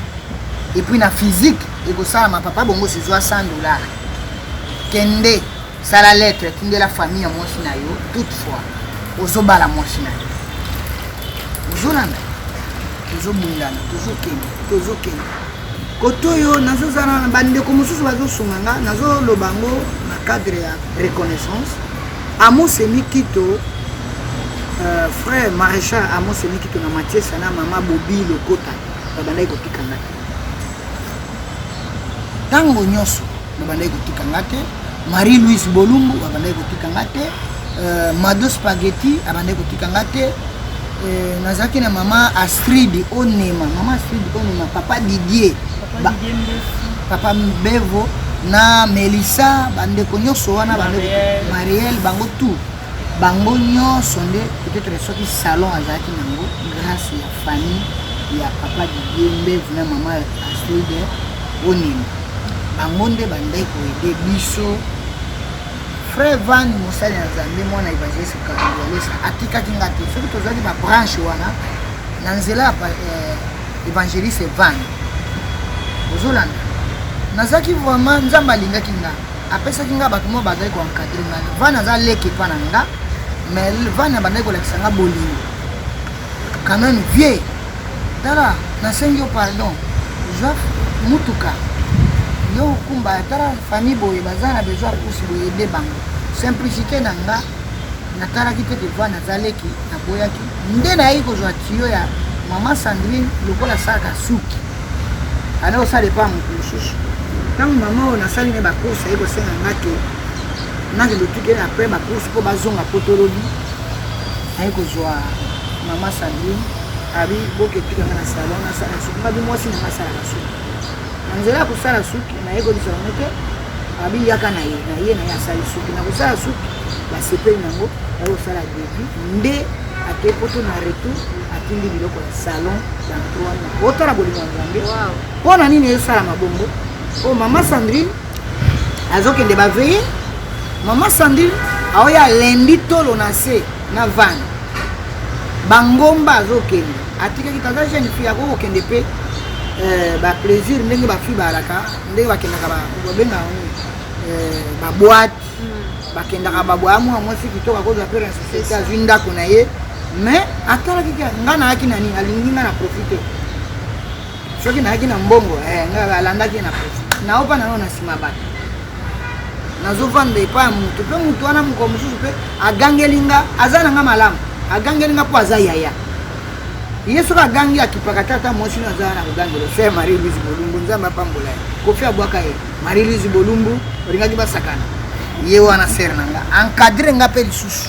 et puis na physique ekosalama. Papa bongo sizwa 100 $, kende sala lettre, tindela famille ya mwasi na yo, toutefois ozobala mwasi na yo. Ozolanda, tozobundana, tozokende, tozokende kote oyo nazozala na bandeko mosusu bazosunga nga. Nazoloba yango na cadre ya reconnaissance. Amos Emikito, frère maréchal Amos Emikito na Matiesa na mama Bobi Lokota, babandaki kotika nga te. Ntango nyonso babandaki kotika nga te. Marie Louise Bolumbu babandaki kotika nga te. Mado Spaghetti abandaki kotika nga te. Nazalaki na mama Astrid Onema, mama Astrid Onema, papa Didier, Papa Didier Mbefu. Papa Bevo na Melissa, bandeko nyonso wana, bandeko Marielle. Marielle, bango tout, bango nyonso nde peut-être soki salon azalaki nango grâce ya famille ya papa Didier Mbevu na mama Astrid Onema. Bango nde bandaki koaider biso. Frère Van, mosali ya Nzambe, mwana évangéliste Walesa, atikaki nga te. Soki tozwaki babranche wana na nzela ya évangéliste Van, ozolanda, nazalaki vraiment, Nzambe alingaki nga, apesaki nga bato moko bazali koencadrer nga. Van aza leki epa na nga, mais Van abandaki kolakisa nga bolingo quand même. "Vie, tala, nasengi yo pardon, zwa mutuka yo okumba, tala famille boye baza na besoin ya course boye, aider bango." Simplicité na nga, natalaki te ke Van aza leki, naboyaki. Nde nayaki kozwa tiyo ya mama Sandrine lokola asalaka suki, ana kosala epa moto mosusu. Ntango mama oyo nasali ne bacourse aye kosenga nga ke nakende otukeli après bacourse mpo bazonga po tolobi, aye kozwa mama Sandrine, abi boke etikanga na salon nasala suki. Ngabi mwasi na nga asalaka suki, na nzela ya kosala suki naye kolisa bango te. Abi yaka na ye, na ye, na ye asali suki. Na kosala suki, basepeli nango, aye kosala devis, nde ake poto. Na retour atindi biloko ya salon dans 3 mois. Otala bolingo ya Nzambe. Mpo na nini ezosalama bongo? O mama Sandrine azokende baveye, mama Sandrine aoya lendi tolo na se na vane bangomba, azokende, atikaki taza jeune fille, akoki kokende mpe baplaisir ndenge bafille balaka, ndenge bakendaka, babengaka nini, baboîte, bakendaka baboya. Mwana mwasi kitoko akozwa mpe na société, azwi ndako na ye, mais atalaki kaka nga nayaki na nini, alingi nga na profite. Soki nayaki na mbongo, nga alandaki ye na profite naopa nango na nsima. Bato nazovanda epai ya motu, mpe motu wana mokolo mosusu mpe agangeli nga, aza na nga malamu, agangeli nga mpo aza yaya. Ye soki agangi akipaka tata mwasi no aza wana kogangela sœur Marie Louise Bolumbu, Nzambe apambola ye. Kofi abwaka ye Marie Louise Bolumbu, olingaki basakana ye wana sœur na nga encadre nga mpe lisusu.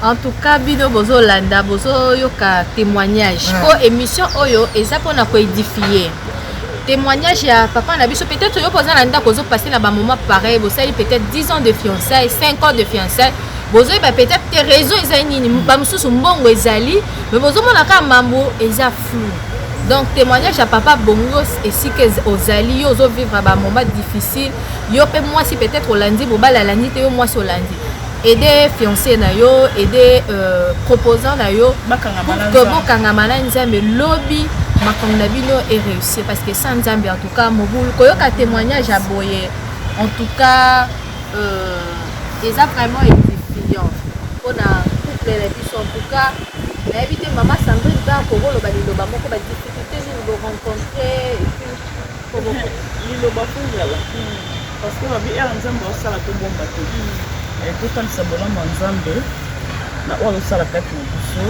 En tout cas, bino bozolanda, bozoyoka témoignage po émission oyo eza mpona koédifier. Témoignage ya papa na biso, peut-être yo mpo oza na ndako, ozopasser na bamoment pareil. Bosali peut-être 10 ans de fiançailles, 5 ans de fiançailles, bozoyeba peut-être te raison ezali nini. Bamosusu mbongo ezali, mais bozomona kaka mambo eza flou. Donc témoignage ya papa Bongo, esika ozali, yo ozovivre bamoment difficile, yo mpe mwasi, peut-être olandi mobali, alandi te, yo mwasi olandi, aide fiancé na yo, aide proposant na yo Bakangama na pour que Nzambe. Bokangama na Nzambe, lobi makambo na bino eréussir, parce que sans Nzambe, en tout cas mobulu. Koyoka témoignage ya boye, en tout cas eza vraiment édifiant mpona couple na biso. En tout cas, nayebi te, mama Sandrine mpe akokoloba liloba moko, badifficulté nini borencontre et puis Liloba fo ezala, parce que babi ere Nzambe osala, tobomba te. Totalisa bolamu ya Nzambe na oyo azosala kati na biso,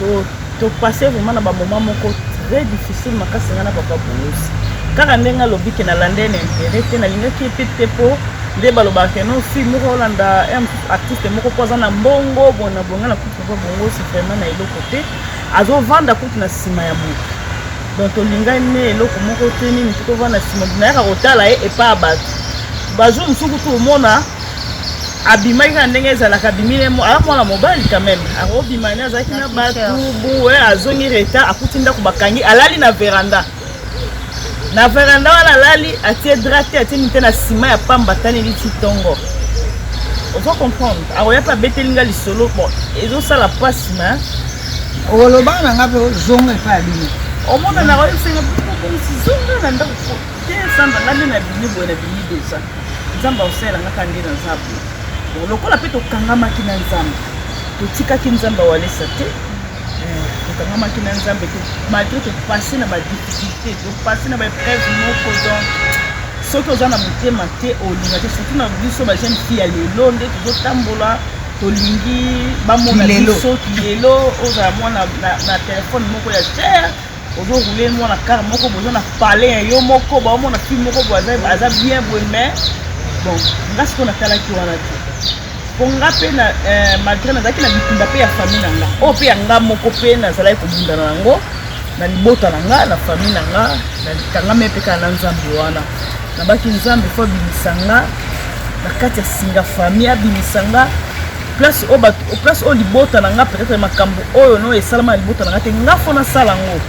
po topasser vraiment na bamoment moko très difficile makasi, ngai na papa Bongosi. Kaka ndenge alobi ke nalanda ye na intérêt te, nalingaki ye mpe te, mpo nde balobaka ke non, fille moko olanda artiste moko mpo aza na mbongo boye na boye. Ngai na kutu papa Bongosi vraiment na eloko te, azovanda kutu na nsima ya moto. Donc tolingani ne eloko moko te, nini te, tovanda nsima, nayaka kotala ye epai ya bato. Bajour mosusu kutu omona abimaki kaka ndenge ezalaka, abimi ne aza mwana mobali quand même, akobima ne azalaki na bato buwe, azongi retard, akuti ndako bakangi, alali na veranda. Na veranda wana alali, atie drap te, atie nini te, na nsima ya pamba, ataneli ti ntongo. Ozo comprendre, akoya mpe abeteli nga lisolo. Bon, ezosala mpasi ma Olobaka na nga mpe ozonga epai ya bino. Omona na oyebisenga zonga na ndako te, Sandra. Nga nde nabimi boye, nabimi déjà, Nzambe akosalela nga kaka nde naza boye. Bon, lokola mpe tokangamaki na Nzambe, totikaki Nzambe awalesa te. Tokangamaki na Nzambe te, malgré topasser na badifficulté, topasser na baépreuve moko. Donc soki oza na motema te, olinga te, surtout na biso bajeune fille ya lelo nde tozotambola, tolingi bamona Kilelo. biso kilelo. Ozala mwana na telefone moko ya cher, ozorouler mwana car moko, boza na palais ya yo moko, baomona fille moko boye aza bien boye. Mais bon, nga sikoyo natalaki wana te, mpo nga mpe na malgré nazalaki na bitumba mpe ya famille na nga, oyo mpe ya nga moko mpe nazalaki kobundana yango na libota na nga, na famille na nga, nakangami mpe kaka na Nzambe wana. Nabaki Nzambe fo abimisa nga na kati ya singa famille, abimisa nga place oyo bato, place oyo libota na nga, peut-être makambo oyo no esalama na libota na nga te, nga fo nasala yango.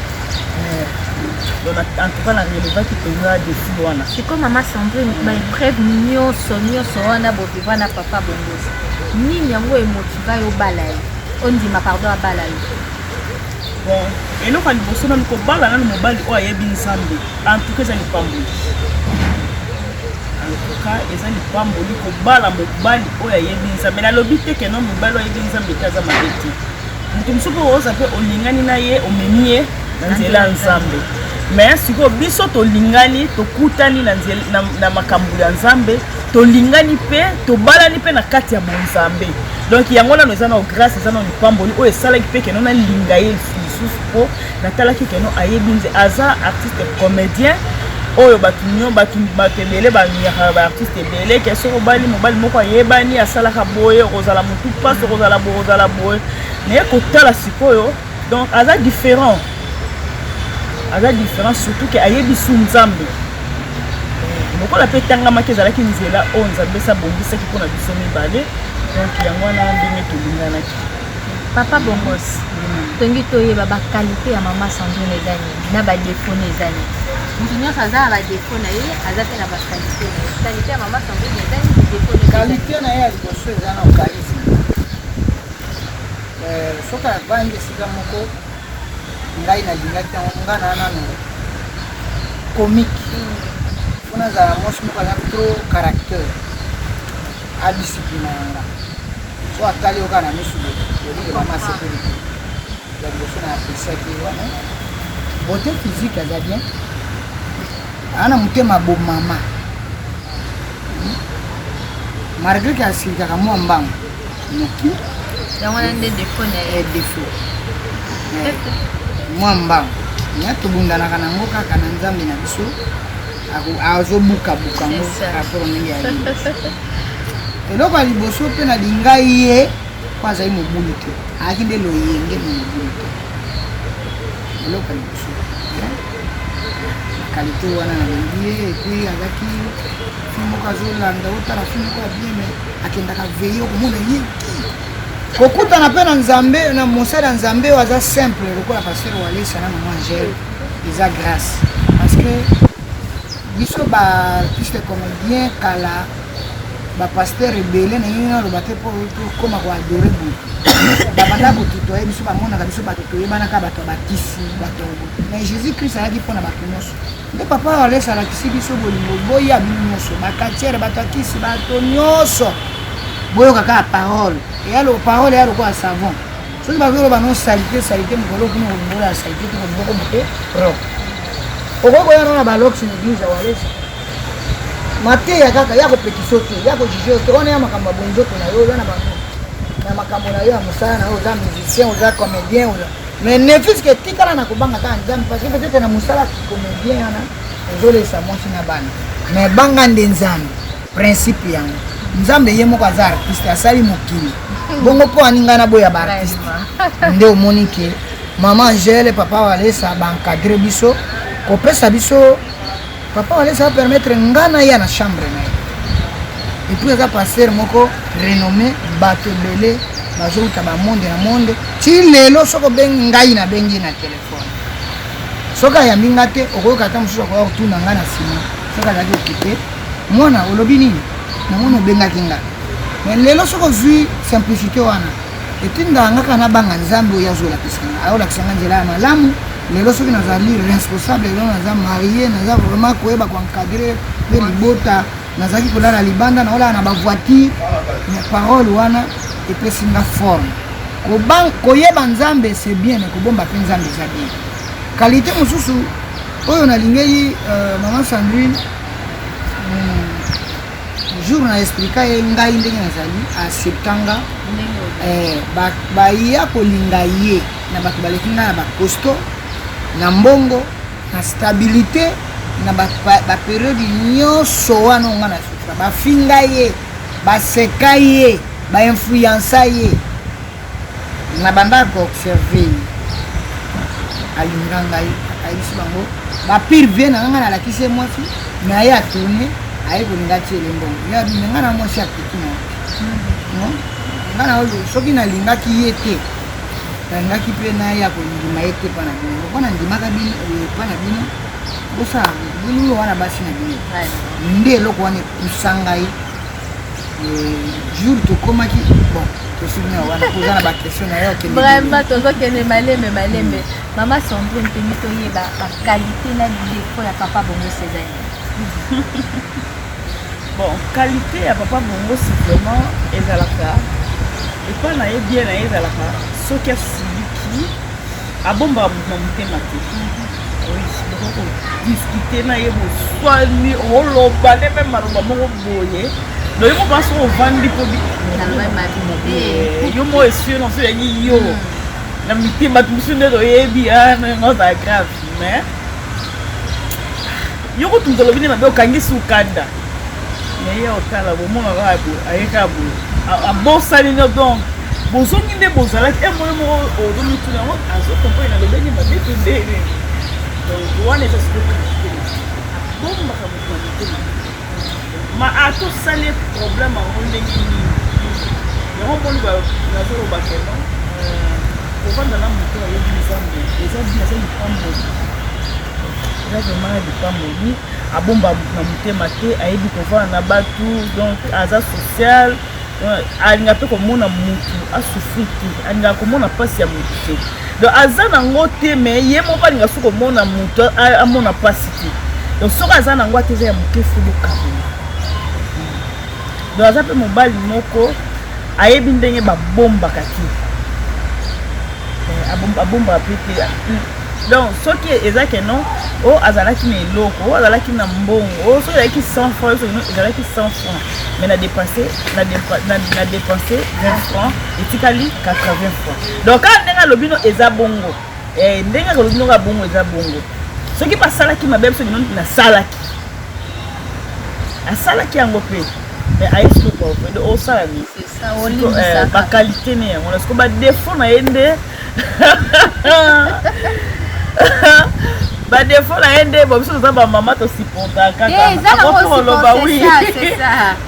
Donc en tout cas narelevaki mpenza défi wana. Sikoyo mama Sandrine, baépreuve nyonso nyonso wana bovivre na papa Bongosi, nini yango emotiva yo obala ye, ondima, pardon, abala yo? Bon, eloko ya liboso nanu, kobala nanu mobali oyo ayebi Nzambe, en tout cas eza lipamboli. En tout cas eza lipamboli kobala mobali oyo ayebi Nzambe. Nalobi te ke no mobali oyo ayebi Nzambe te aza mabe te. Moto mosusu mpe oza mpe olingani na ye, omemi ye na nzela ya Nzambe. Mais sikoyo biso tolingani, tokutani na, nzela, na makambo ya Nzambe, tolingani mpe tobalani mpe na kati ya bonzambe. Donc yango nano eza na grâce, eza na lipamboli oyo esalaki mpe keno nalinga ye lisusu, mpo natalaki keno ayebi nze aza artiste comédien oyo bato nyo bato ebele banyaka baartiste ebele ke soki obali mobali moko ayebani, asalaka boye, okozala motu mpasi, okozala boye, okozala boye. Naye kotala sikoyo, donc aza différent, aza différent, surtout ke ayebi su Nzambe. Lokola mpe etangamaki, ezalaki nzela oyo Nzambe esi abongisaki mpona biso mibale. Donc yango wana ndenge tolinganaki. Papa Bongos, tongi toyeba baqualité ya mama Sandrine eza nini, na badéfaut na eza nini. Moto nyonso aza na badéfaut na ye, aza mpe na baqualité na ye. Qualité ya mama Sandrine eza nini? Défaut na eza nini? Qualité na ye ya liboso eza na charisme. Soki avandi esika moko, ngai nalingaki yango, nga na nano comique, mpo nazala mwasi moko aza trop caractère, adiscipline na nga. So atali yo kaka na misu boye, olike mama asepeli te. Ya liboso na appréciaki ye wana. Beauté physique aza bien, aa na motema bomama, malgré ke asilikaka mwa mbangu noki. Yango wana nde défaut na ye? Défaut. Mwa mbango ya tobundanaka nango kaka na Nzambe na biso, azobukabuka ngo rapport ndenge ya liboso. Eloko ya liboso mpe nalinga ye mpo azali mobulu te, ayaki nde loyenge na mobulu te. Eloko ya liboso qualité wana nalingi ye. Et puis azalaki fille moko azolanda, otala fille moko ya bien, mais akendaka veille, okomona ye kokutana mpe na Nzambe, na mosali ya Nzambe oyo aza simple lokola pasteur Walesa na mama Angele, eza grâce, parce que biso baartiste comédien kala, bapasteur ebele na nini, naloba te mpo tokóma koadorer boye, babanda kotutoye biso, bamonaka biso bato toyebanaka, bato ya bakisi, bato. Mais Jésus Christ ayaki mpona bato nyonso. Nde papa Walesa alakisi biso bolingo, boya bino nyonso, bakatiere, bato ya kisi, bato nyonso, boyoka kaka parole. Eya parole eya lokola savon. Soki bazoloba no saleté, saleté, mokolo kuna kolingola ya saleté te, kolingo moke propre. Okoki koya no na balox na église ya Walesa, mateya kaka ya kopekisa te, ya kojuger te. Wana ya makambo ya bonzoto na yo, oza na na makambo na yo ya mosala na yo, oza musicien, oza comédien, oza, mais ne fût-ce que tikala na kobanga kaka Nzambe, parce que peut-être na mosala comédien wana ozolesa mwasi na bana, mais banga nde Nzambe. Principe yango, Nzambe ye moko aza artiste, asali mokili bongo mpo aninga na boya baartiste. Nde omoni ke mama Angele, papa Walesa baencadrer biso, kopesa biso. Papa Walesa apermettre nga na ya na chambre na ye. Et puis aza pasteur moko renommé, bato ebele bazouta bamonde na monde. Ti lelo soki obengi ngai, nabengi na telefone, soki ayambi nga te, okoyoka ata mosusu akoya kotuna nga na nsima soki azalaki occupé: "Mwana, olobi nini? Namoni obengaki nga." Mais lelo soki ozwi simplicité wana, etindaka nga kaka nabanga Nzambe oyo azolakisa nga, ayolakisa nga nzela ya malamu. Lelo soki nazali responsable, lelo naza marié, naza vraiment koyeba koencadrer mpe libota. Nazalaki kolala libanda, naolala na bavoiture, mais parole wana epesi nga forme. Koyeba Nzambe, c'est bien, mais kobomba mpe Nzambe eza bien. Qualité mosusu oyo nalingeli mama Sandrine, jour na explika ye ngai ndenge nazali, acceptanga. Baya kolinga ye na bato baleki ngai na bacostaud, na mbongo, na stabilité, na bapériode nyonso wana oyo ngai na souffra, bafinga ye, baseka ye, bainfluença ye. Na banda koobserver ye, alinga ngai, ayebisi bango bapire vie na nga, nalakisi ye mwasi, me aye atourne, aye kolinga tiele mbongo. Ye abime ngai na mwasi apeti na non nga na oyo. Soki nalingaki ye te, nalingaki mpe naya kondima ye te mpa na bino. Mpo nandimaka bino epa na bino, bosala bino wana basi na bino. Nde eloko wana epusa ngai jour tokomaki. Bon, tosili na wana, koza na baquestion na yo. Okende. Vraiment, tozokende malembe malembe. Mama Sandrine, tolingi toyeba baqualité na défaut ya papa Bongo César. Bon, qualité ya papa Bongo, c'est vraiment ezalaka epai na ye bien na ye, ezalaka soki asiliki, abombaka moto na motema te. Oui, bokoki kodiscuter na ye, boswani, oloba nde mpe maloba moko boye. Donc yo moko soki ovandi mpo yo moko esui na so yangi yo na mitema, bato mosusu nde toyebi yango ozala grave, mais yo kotunza olobi nde mabe, okangi sukanda, mais ye otala bomona kaka boye, aye kaka boye, abosani no. Donc bozongi nde bozalaki e moyo moko, ozomituna yango, azokomprendre nalobeni mabe to ndenge. Donc wana eza sikoyo qualité, abombaka moto na motema, ma atosali problème yango ndenge nini. Yango moni nazoloba ke non, kovanda na moto ayebi Nzambe eza bien, eza lipamboli, eza vraiment lipamboli. Abomba na motema te, ayebi kovanda na bato, donc aza social. Alinga mpe komona mutu asouffrir te, alingaka komona mpasi ya mutu te. Donc aza nango te, mais ye moko alinga soki komona mutu amona mpasi te. Donc soki aza nango ate eza ya moke, fo bokamona. Donc aza mpe mobali moko ayebi ndenge babombaka te, abombaka mpe te. Donc soki eza ke non, o azalaki na eloko, o azalaki na mbongo, o soki ezalaki 100 francs, soki non ezalaki 100 francs, mais na dépenser na dépenser 20 francs, etikali 80 francs. Donc kaka ndenge alobi no eza bongo, ndenge alobi no kaka bongo eza bongo. Soki basalaki mabe, soki non nasalaki, asalaki yango mpe, mais ayesi koko osala nini? Baqualité ne yango na siko, badéfaut na ye nde, badéfaut na ye nde. Bo biso toza bamama, tosupporta kaka. Akoki koloba, oui,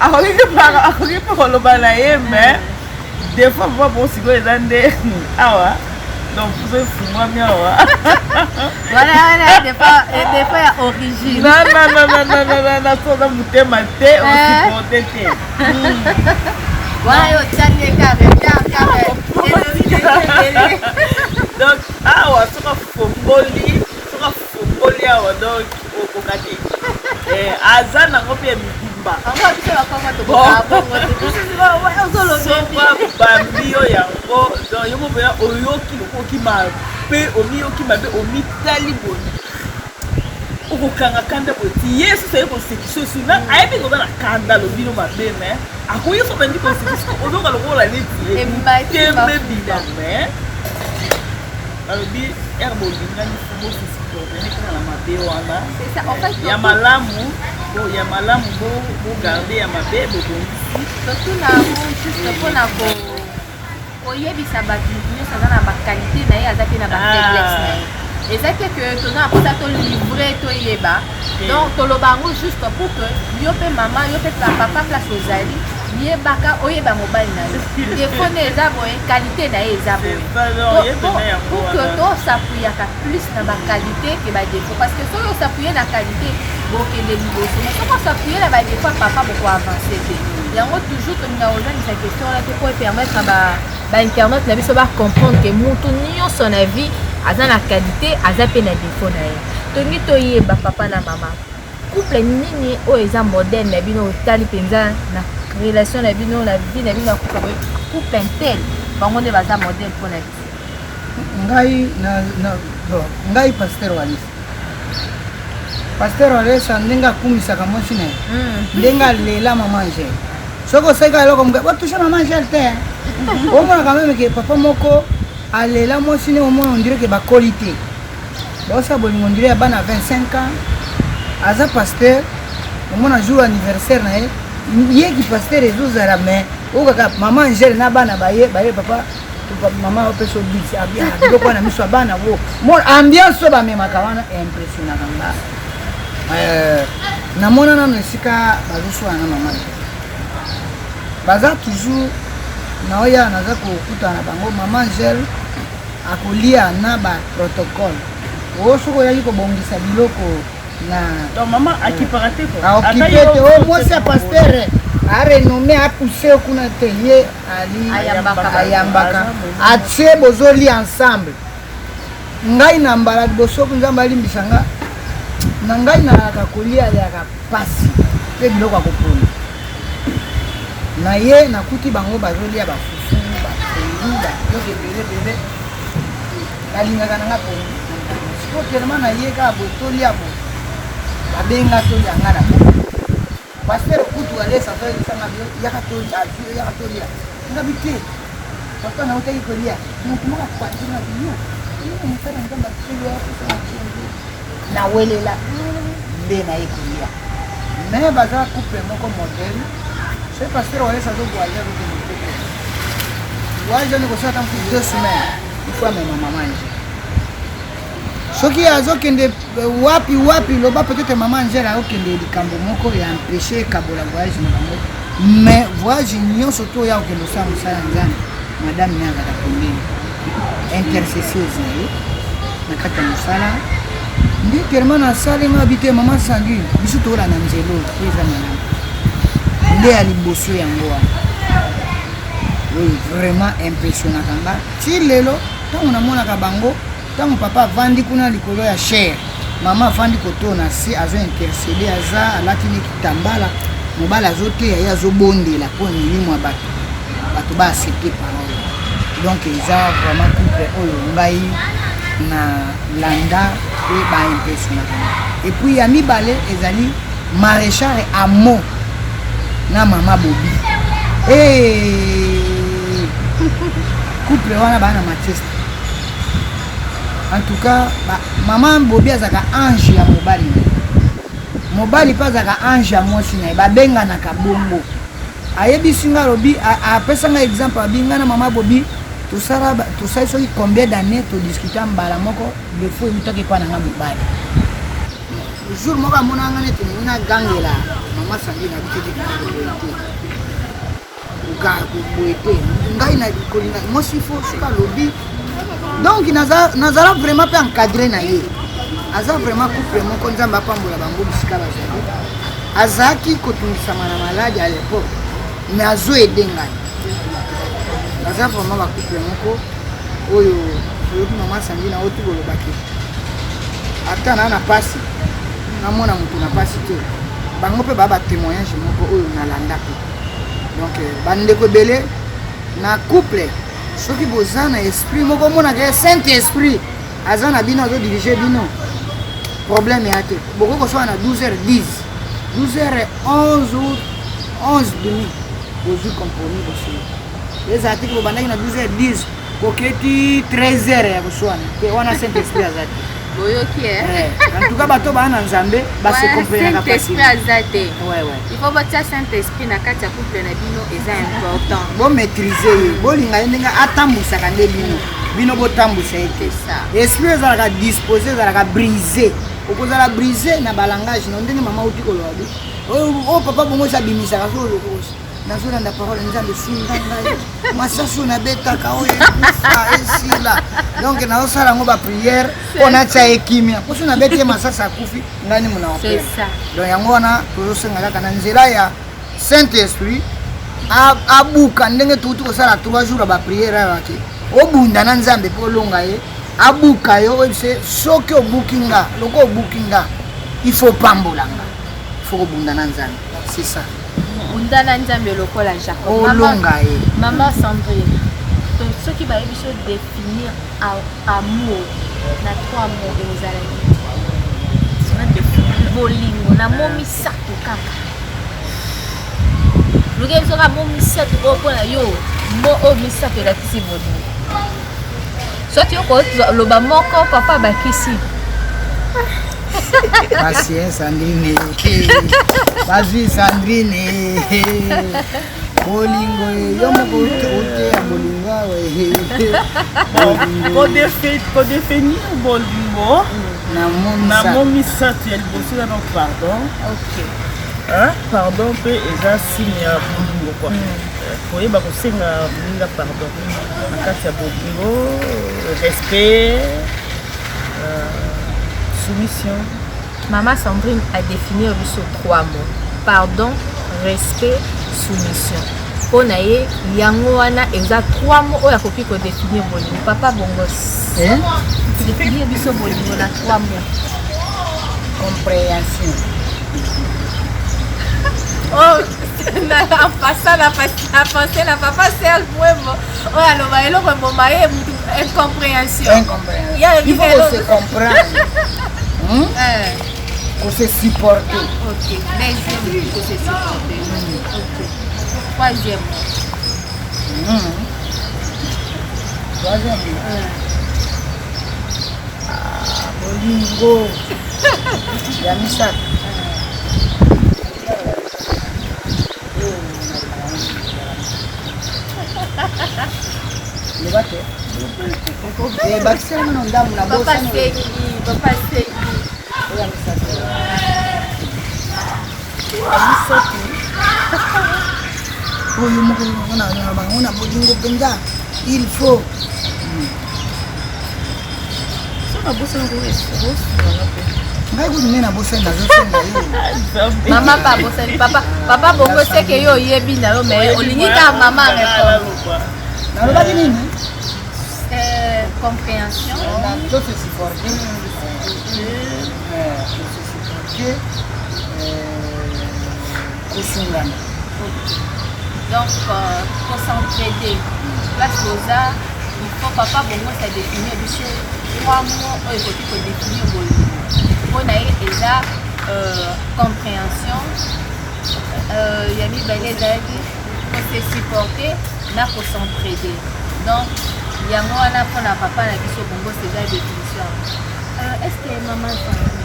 akoki mpe koloba na ye, mais défaut vraiment, bon, sikoyo eza nde awa. Donc puso efungwami awa. Wana défaut ya origine. Nananananana, so oza motema te, osupporte te. Wana yo otiani kare. Donc awa soki afongoli, soki afongoli awa, donc okoka te. Aza nango mpe ya mibimba. Soki bambi yo yango, donc yo moko oyoki okoki mabe, omiyoki mabe, omitali boye, okokanga kanda boye ti ye susu aye kosekisa osu na ayebi koza na kanda, alobi no mabe, mais akoki so bandi kosekisa, ozoka lokola neti tembe bima. Mais balobi ere bolingani, fo bosupportene kaka na mabe wana. Ya malamu, ya malamu bogarde, ya mabe bobongisi. Surtout na yango, juste mpona koyebisa bato, motu nyonso aza na baqualité na ye, aza mpe na bafaiblesse na ye. Eza te ke toza na mposa tolivre, toyeba. Donc toloba yango juste pour que yo mpe mama, yo mpe papa, place ozali, yebaka, oyeba mobali na yo, défaut ne eza boye, qualité na ye eza boye, pour que tos'appuyaka plus na baqualité ke badéfaut. Parce que soki os'appuye na qualité, bokende liboso, mais soki os'appuye na badéfaut ya papa, bokoavance te. Yango toujours tolinga kozangisa question wana te, po epermettre bainternet na biso bacomprendre ke motu nyonso na vie aza na qualité, aza mpe na défaut na ye. Tolingi toyeba, papa na mama, couple nini oyo eza modèle na bino, otali mpenza na relation na bino, na vie na bino ya couple, couple un tel, bango nde baza modèle mpona biso? Ngai bon, ngai pasteur Walesa, pasteur Walesa, ndenge akumisaka mwasi na ye, ndenge alela mama Angele, soki osali eloko moke, batouche mama Angele te. Omonaka même ke papa moko alela mwasi ne, omona on dirait ke bakoli te, baosala bolingo on dirait ya bana 25 ans. Aza pasteur, omona jour anniversaire na ye, yeki pasteur ezozala, mais oyo kaka mama Angele na bana baye, baye papa, mama opesa obisi biloko wana, miso ya bana bo mo ambiance oyo bamemaka wana impressionnaka nga. Namona nano esika bazoswana na mama Angele, baza toujours naoya, naza kokutana na bango. Mama Angele akolia na baprotocole oyo soki oyaki kobongisa biloko na Donc mama akipaka te. Aokipe te. Oyo mwasi ya pasteur arenommé, apousse kuna te, ye ali ayambaka, atie, bozolia ensemble. Ngai na mbala liboso, Nzambe alimbisa nga na ngai, nayaka kolia yaka pasi mpe biloko ya kopona na ye, nakuti bango bazolia bafufu, bapondu, babiloko ebele ebele. Nalingaka na nga pondu. Sikoyo tellement na ye kaka boye, tolia boye, babenga tolia, nga na boye. Pasteur kutu alesa, azoyebisanga yaka tolia, yaka tolia. Nga bi te, papa, nautaki kolia. Motu moko akwatinga yo, mosala Nzambe akosala, nawelela nde naye kolia. Mais baza couple moko modèle. Soki pasteur Walesa azovoyage, azokende te, voyage wana ekosala ta mosusu 2 semaines, il faut amema mama Angele. Soki azokende wapi wapi, loba peut-être mama Angele akokende likambo moko ya empêche ekabola voyage na bango, mais voyage nyonso to oya kokende osala mosala ya Nzambe, madame ne azalaka pembeni, intercesseuse na ye na kati ya mosala. Nde tellement nasalenga bi te, mama Sanguine, biso tokolanda nzela oyo po eza malamu. Nde ya liboso yango wana. Oui, vraiment impressionnaka nga ti lelo ntango namonaka bango, ntango papa avandi kuna likolo ya chaire, mama avandi koto na se, azo intercéder, aza alati ne kitambala, mobali azoteya, ye azobondela mpo milimo ya bato, bato baaccepte parole. Donc eza vraiment couple oyo ngai Na landa mpe ba impressionnaka nga. Et puis ya mibale ezali Maréchal Amo na mama Bobi. Hey! Couple wana baa na Manchester. En tout cas, ba, mama Bobi azalaka ange ya mobali na ye. Mobali mpe azalaka ange ya mwasi na ye. Babenganaka bongo. Ayebisi nga, alobi, apesa nga exemple, abi nga na mama Bobi tosala, tosali soki combien d'années todiscuta mbala moko, defo eutaki epa na nga mobali. Jour moko amona nga neti nalingi nagangela mama Sandrine, abi te, te, boye te, boye te, ngai na kolinga mwasi fo soki alobi. Donc nazala vraiment mpe encadré na ye. Aza vraiment couple moko, Nzambe apambola bango bisika bazali. Azalaki kotungisama na maladi à l'époque, mais azo aide ngai. Baza vraiment bacouple moko oyo oyoki mama Sandrine auti kolobaki, ata na pasi, namona moto na pasi te. Bango mpe baa batémoignage moko oyo nalanda mpe. Donc bandeko ebele na couple, soki boza na esprit moko, omonaka Saint Esprit aza na bino, azodirige bino, problème ya te. Bokoki kosala na 12 h 10, 12 h 11 ou 11 demi, bozwi compromis, bosili. Ezala teke bobandaki na 12 h 10, boketi 13 h ya koswana te, wana Saint Esprit aza te. Boyoki? Eh, en tout cas bato baa na Nzambe base comprenaka. Saint Esprit aza te. Il faut botia Saint Esprit na kati ya couple na bino, eza important. Bomaîtrise ye, bolinga ye ndenge atambwisaka nde bino, bino botambwisa ye te. Esprit ezalaka dispose, ezalaka brisé, okozala brisé na balangage no ndenge mama uti koloba bi oyo papa bongo esi abimisaka so olokosi. Nazolanda parole, Nzambe sunga ngai, masasi oyo nabetaka oyo ekufa, esila. Donc nazosala yango baprière mpo natia ye kimia, mpo so nabeti ye masasi akufi, ngai ni mona. Donc yango wana tozosenga kaka na nzela ya Saint Esprit abuka ndenge tuti kosala 3 jours ya baprière awa ke obunda na Nzambe mpo olonga ye, abuka yo, oyebise soki obuki nga, loko obuki nga, il faut pambola nga, il faut kobunda na Nzambe, c'est ça. Bunda na Nzambe lokola Jacob. Olonga ye. Mama Sandrine, soki bayebi so définir amour na trois mots, ekozala nini? Bolingo na mo misato kaka. Luke biso kaka mo misato oyo mpona yo, mo oyo misato elakisi bolingo. Soki okoloba moko, papa bakisi. Basi Sandrine, bazwi Sandrine, bolingo yo moko oteya bolingo awa. Kodéfinir bolingo na mo misato, ya liboso eza no pardon. Pardon mpe eza signe ya bolingo quoi. Koyeba kosenga moninga pardon na kati ya bolingo, respect, soumission. Mama Sandrine a définir biso trois mots: pardon, respect, soumission. Mpo na ye yango wana eza trois mots oyo akoki kodéfinir bolingo. Papa Bongos, définir biso bolingo na trois mots. Compréhension. Oh, na pasa na pensé na papa Serge Mwembo oyo aloba eloko eboma ye mutu, incompréhension. Incompréhension, il faut se comprendre, Faut se supporter. Ok, deuxième, il faut se supporter. Ok, troisième. Troisième. Ah, bolingo ya misato. Loba te, bakisela ngano ndambu na Papa Sengi, papa Sengi. Oyo ya misato. Ya misato. Oyo moko na bango na bolingo mpenza, il faut. So nabosana kosunga mpe. Ngai kutu nde nabosani, nazosenga yo. Mama pa abosani, papa, papa Bongo seke yo oyebi na yo, mais olingi kaka mama répondre. Nalobaki nini? Compréhension. To se supporter, to se supporter, kosungana. Donc kos'entraider place boza. Il faut papa bongo sa définir biso trois mots oyo ekoki kodéfinir bolingo. Mpo na ye eza compréhension, ya mibale ezalaki kose supporter na kos'entraider. Donc yango wana mpona papa na biso bongo eza définition. Est ce que mama Sandrine,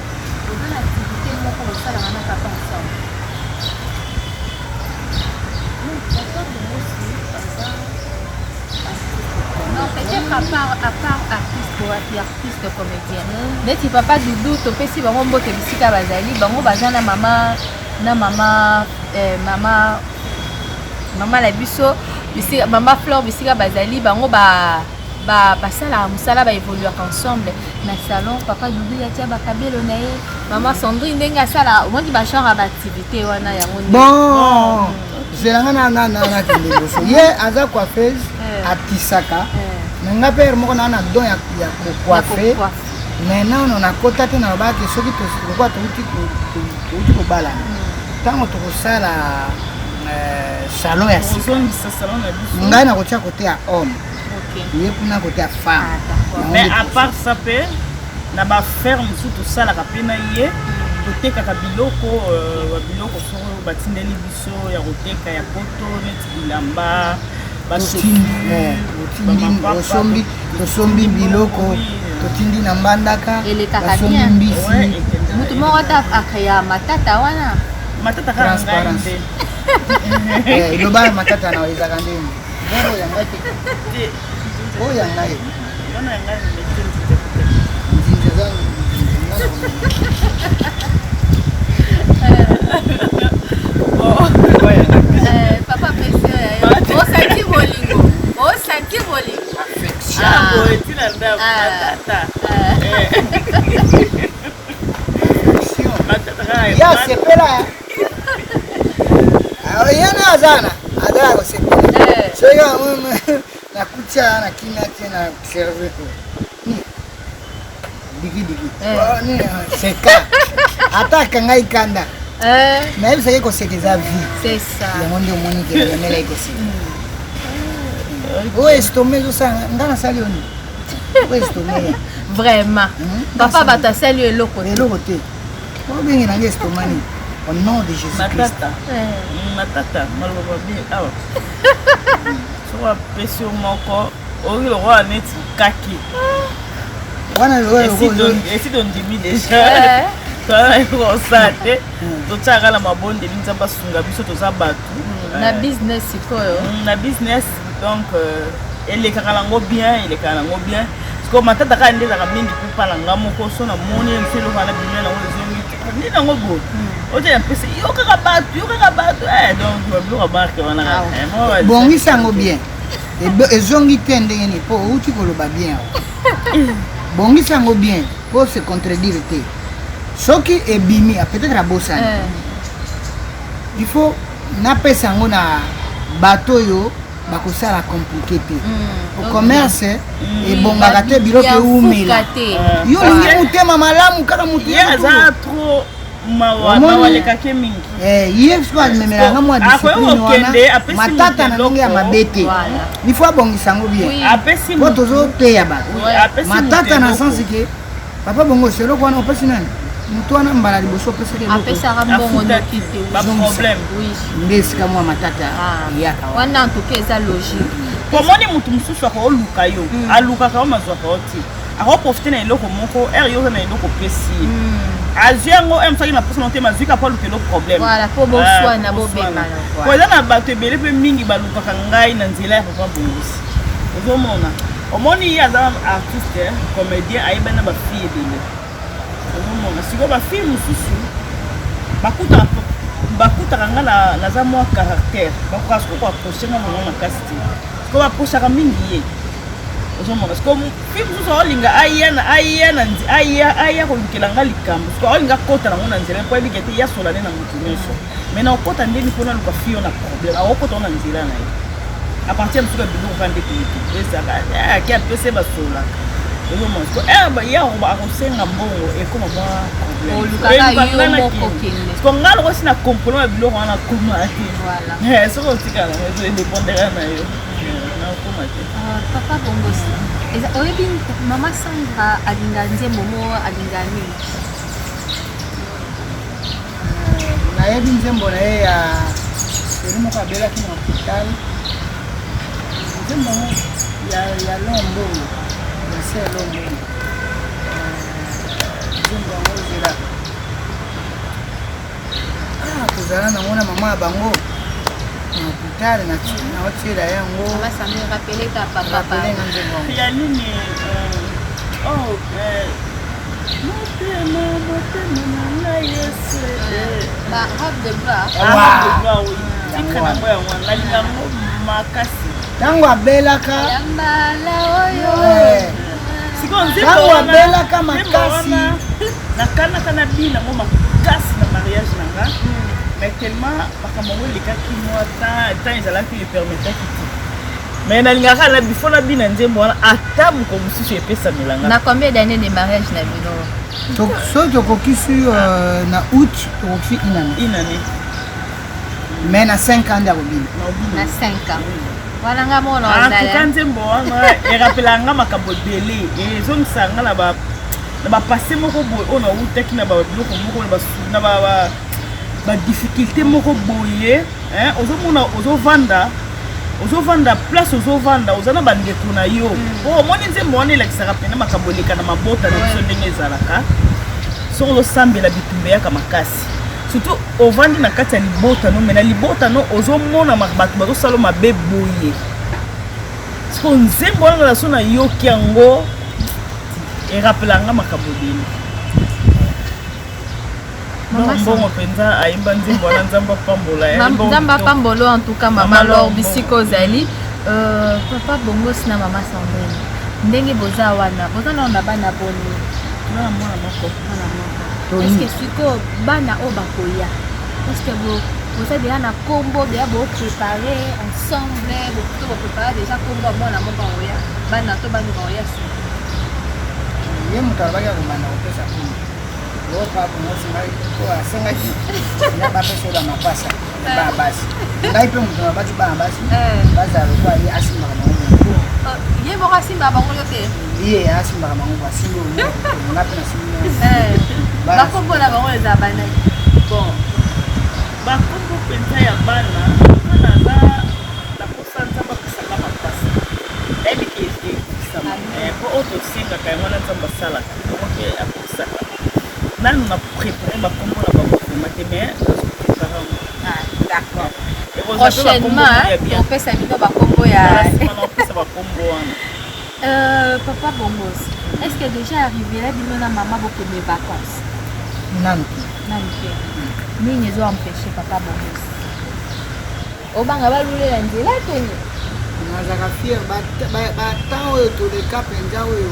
oza na activité moko bosalaka na papa ensemble? Papa Bongosi aza Non, peut-être à part artiste, wapi artiste comédien neti papa Dudu, topesi bango mbote bisika bazali. Bango baza na mama na mama mama mama na biso bisika, mama Flore, bisika bazali. Bango ba basalaka mosala, baévoluaka ensemble na salon. Papa Dudu atia bakabelo na ye, mama Sandrine ndenge asala, omoni bagenre ya baactivité wana, yango nde. Bon, zelanga nakende liboso. Ye aza coiffeuse, atisaka. Me nga mpe moko naa na don ya kocoiffer, mais nano nakota te. Nalobaki soki lokola touti kobalana, ntango tokosala salon ya sika, ngai nakotia kote ya homme, ye kuna kote ya femme. Mais à part ça mpe, na baaffaire mosusu tosalaka mpe na ye, totekaka biloko, biloko soko batindeli biso ya koteka ya poto, neti bilamba. Tosombi biloko, totindi na Mbandaka, basombi mbisi. Motu moko ata acréa matata wana? Matata kaka ngai nde. Eloba matata na ezalaka ndenge bongo ya ngai te, oyo ya ngai. Wana ya ngai. Nzinzi aza. Papa pesi osanti bolingo, osanti bolingo. Boye ntina ndako matata. Ya sepela ye na aza na aza ya kosepela. Soki nakuti aya na kimia te, na observe dikidiki seka, ata akangai kanda, nayebisaki koseka eza vie. Yango nde omoni ke nayemelaki koseka. Oyo estomac ezosala nga, nasali yo nini? Oyo estomac. Vraiment, papa, bato asali yo eloko te. Eloko te. Obenge nange estomac nini? Au nom de Jésus Christ. Matata, matata, maloba mabe awa, soki apesi yo moko, oyoki lokola neti kaki. Wana esi tondimi déjà, toza kosala te, totiaka na mabondeli, Nzambe asunga biso, toza bato. Na business sikoyo? Na business, donc elekaka nango bien, elekaka nango bien. Sikoyo matata kaka nde ezalaka mingi mpe na nga moko. So namoni mosu eloko wana bimia nango, ezongi nde nango boye, ote napesi yo kaka bato, yo kaka bato. Donc babiloko ya marke wana kaka. Bongisa yango bien. Ezongi te ndenge nini? Mpo outi koloba bien, bongisa yango bien mpo se contredire te. Soki ebimi, peut-être abosani, il faut napesa yango na bato oyo bakosala compliqué te. Po commerce ebongaka te, biloko eumela. Yo olingi motema malamu kaka motu. Ye aza trop mawa, mawa alekaki mingi. Ye siko amemelanga mwa discipline wana, matata na ndenge ya mabe te. Il faut abongisa yango bien po tozoteya bato. Matata na sens ke papa bongo eloko wana opesi nani, motu wana mbala liboso opesaki. Apesaka mbongo noki te. Nde esika mwa matata eyaka. Wana en tout cas eza logique. Omoni, motu mosusu akoluka yo, alukaka yo, mazwaka yo te, akoprofite na eloko moko ere yo oza na eloko opesi ye, azwi yango ere mosusu na posa na te, mazwi ka po aluka eloko problème. Po boswana, bobengana. Po eza na bato ebele mpe mingi balukaka ngai na nzela ya papa Bongosi. Ozomona, omoni, ye aza artiste comédien, ayebani na bafille ebele. Ozomona, sikoyo bafille mosusu bakutaka nga naza mwa caractère, bakoka sikoyo koapproche nga bango makasi te. Sikoyo baapprochaka mingi ye. Ozomona, sikoyo fille mosusu aolinga aya kolukela nga likambo. Sikoyo aolinga akota nango na nzela mpo ayebika ete ya sola nde na motu nyonso. Mais na okota ndeni mpona aluka fille oyo na problème, akokota ngo na nzela na ye à partir ya mosuku ya biloko kaka nde topesaka ake apese, basolaka. Ozomona, sikoyo ye akosenga mbongo, ekoma mwa problème. Siko nga loko si na comprendre ya biloko wana, koma te. Soki otikala, edépendra na yo, nakoma. Naobanga te. Papa Bongosi, eza oyebi mama Sandra alinga nzembo mo alinga nini? Nayebi nzembo na ye ya seri moko abelaki na hôpital, nzembo yango ya Lombongo, ya se Lombongo, nzembo yango ezela tozala nango na mama ya bango na hôpital, naotiela yango. Mama Sandra, rappelez ka papa. Rappelez nga nzembo yango. Ya nini? Oh, motema, motema na ngai Yesu. Ba robe de gloire. Ah, robe de gloire, oui. Titre nango yango wana, nalinga yango makasi. Ntango abelaka Ya mbala oyo. Sikoyo nzembo Ntango wana, abelaka nzembo makasi. wana, nakanaka na bina yango makasi na mariage na nga, mais tellement makambo yango elekaki mwa temps, temps ezalaki epermetaki te, mais nalingaka na bifo na bina nzembo wana ata moko mosusu epesamelanga. Na combien d'années de mariage na bino? Soki tokokisi na août, tokokisi une année. Une année. Mais na 5 ans nde akobina. Na 5 ans. Wana nga mona En tout cas ozala. nzembo wana erapelaka nga makambo ebele, ezongisaka nga na bapassé moko boye oyo nawutaki na babiloko moko na badifficulté moko boye, hein. Ozomona ozovanda, ozovanda place, ozovanda, oza na bandeko na yo. Po omoni nzembo wana elakisaka mpena makambo eleka na mabota na biso, ndenge ezalaka soki ozosambela, bitumba eyaka makasi, surtout ovandi na kati ya libota no, me na libota no ozomona bato bazosala mabe boye. Siko nzembo wana na so nayoki yango, erapelanga makambo ebele. Mama Mbongo mpenza ayemba nzembo wana, Nzambe apambola ye. Nzambe Kitoko. apambolo en tout cas mama Mama Lor Lor. bisika ozali. Papa Bongos na mama Sandrine, ndenge boza wana, boza nano na bana boni? Mwana mwana moko. Mwana moko. Tony. Est-ce sikoyo bana oyo bakoya, est-ce boza deja na kombo deja bopréparé ensemble, to bopréparé déjà kombo ya mwana moko akoya, bana to bana bakoya nsima? Ye moto alobaki akobanda kopesa kombo opa bongosi. Ngai po asengaki ya bapesa oyo bamapasa bana basi. Ngai mpe moto nabati bana basi bazala lokola ye, asimbaka bango motu. Ye moko asimba bango yo te? Ye asimbaka bango, asimbi oyo, nga mpe nasimbi. Bakombo na bango eza banani? Bon, bakombo mpenza ya bana, bana aza na posa Nzambe apesaka mapasa, nayebi ke ekokisama, po oyo tosengaka yango wana Nzambe asalaka yango mpe akokisaka. Nanu na préparé bakombo na bango vraiment te, mais nazoprépare yango. D'accord. Ekozala mpe bakombo Prochainement moko ya bien. topesa bino bakombo ya Nsima na kopesa bakombo wana. Papa Bongos, est-ce que déjà arrivé là bino na mama bokende vacances? Nanu te. Nanu te. Nini ezo empêche, papa Bongos? Obanga balulela nzela to nini? Nazalaka fier. Batemps oyo toleka mpenza, oyo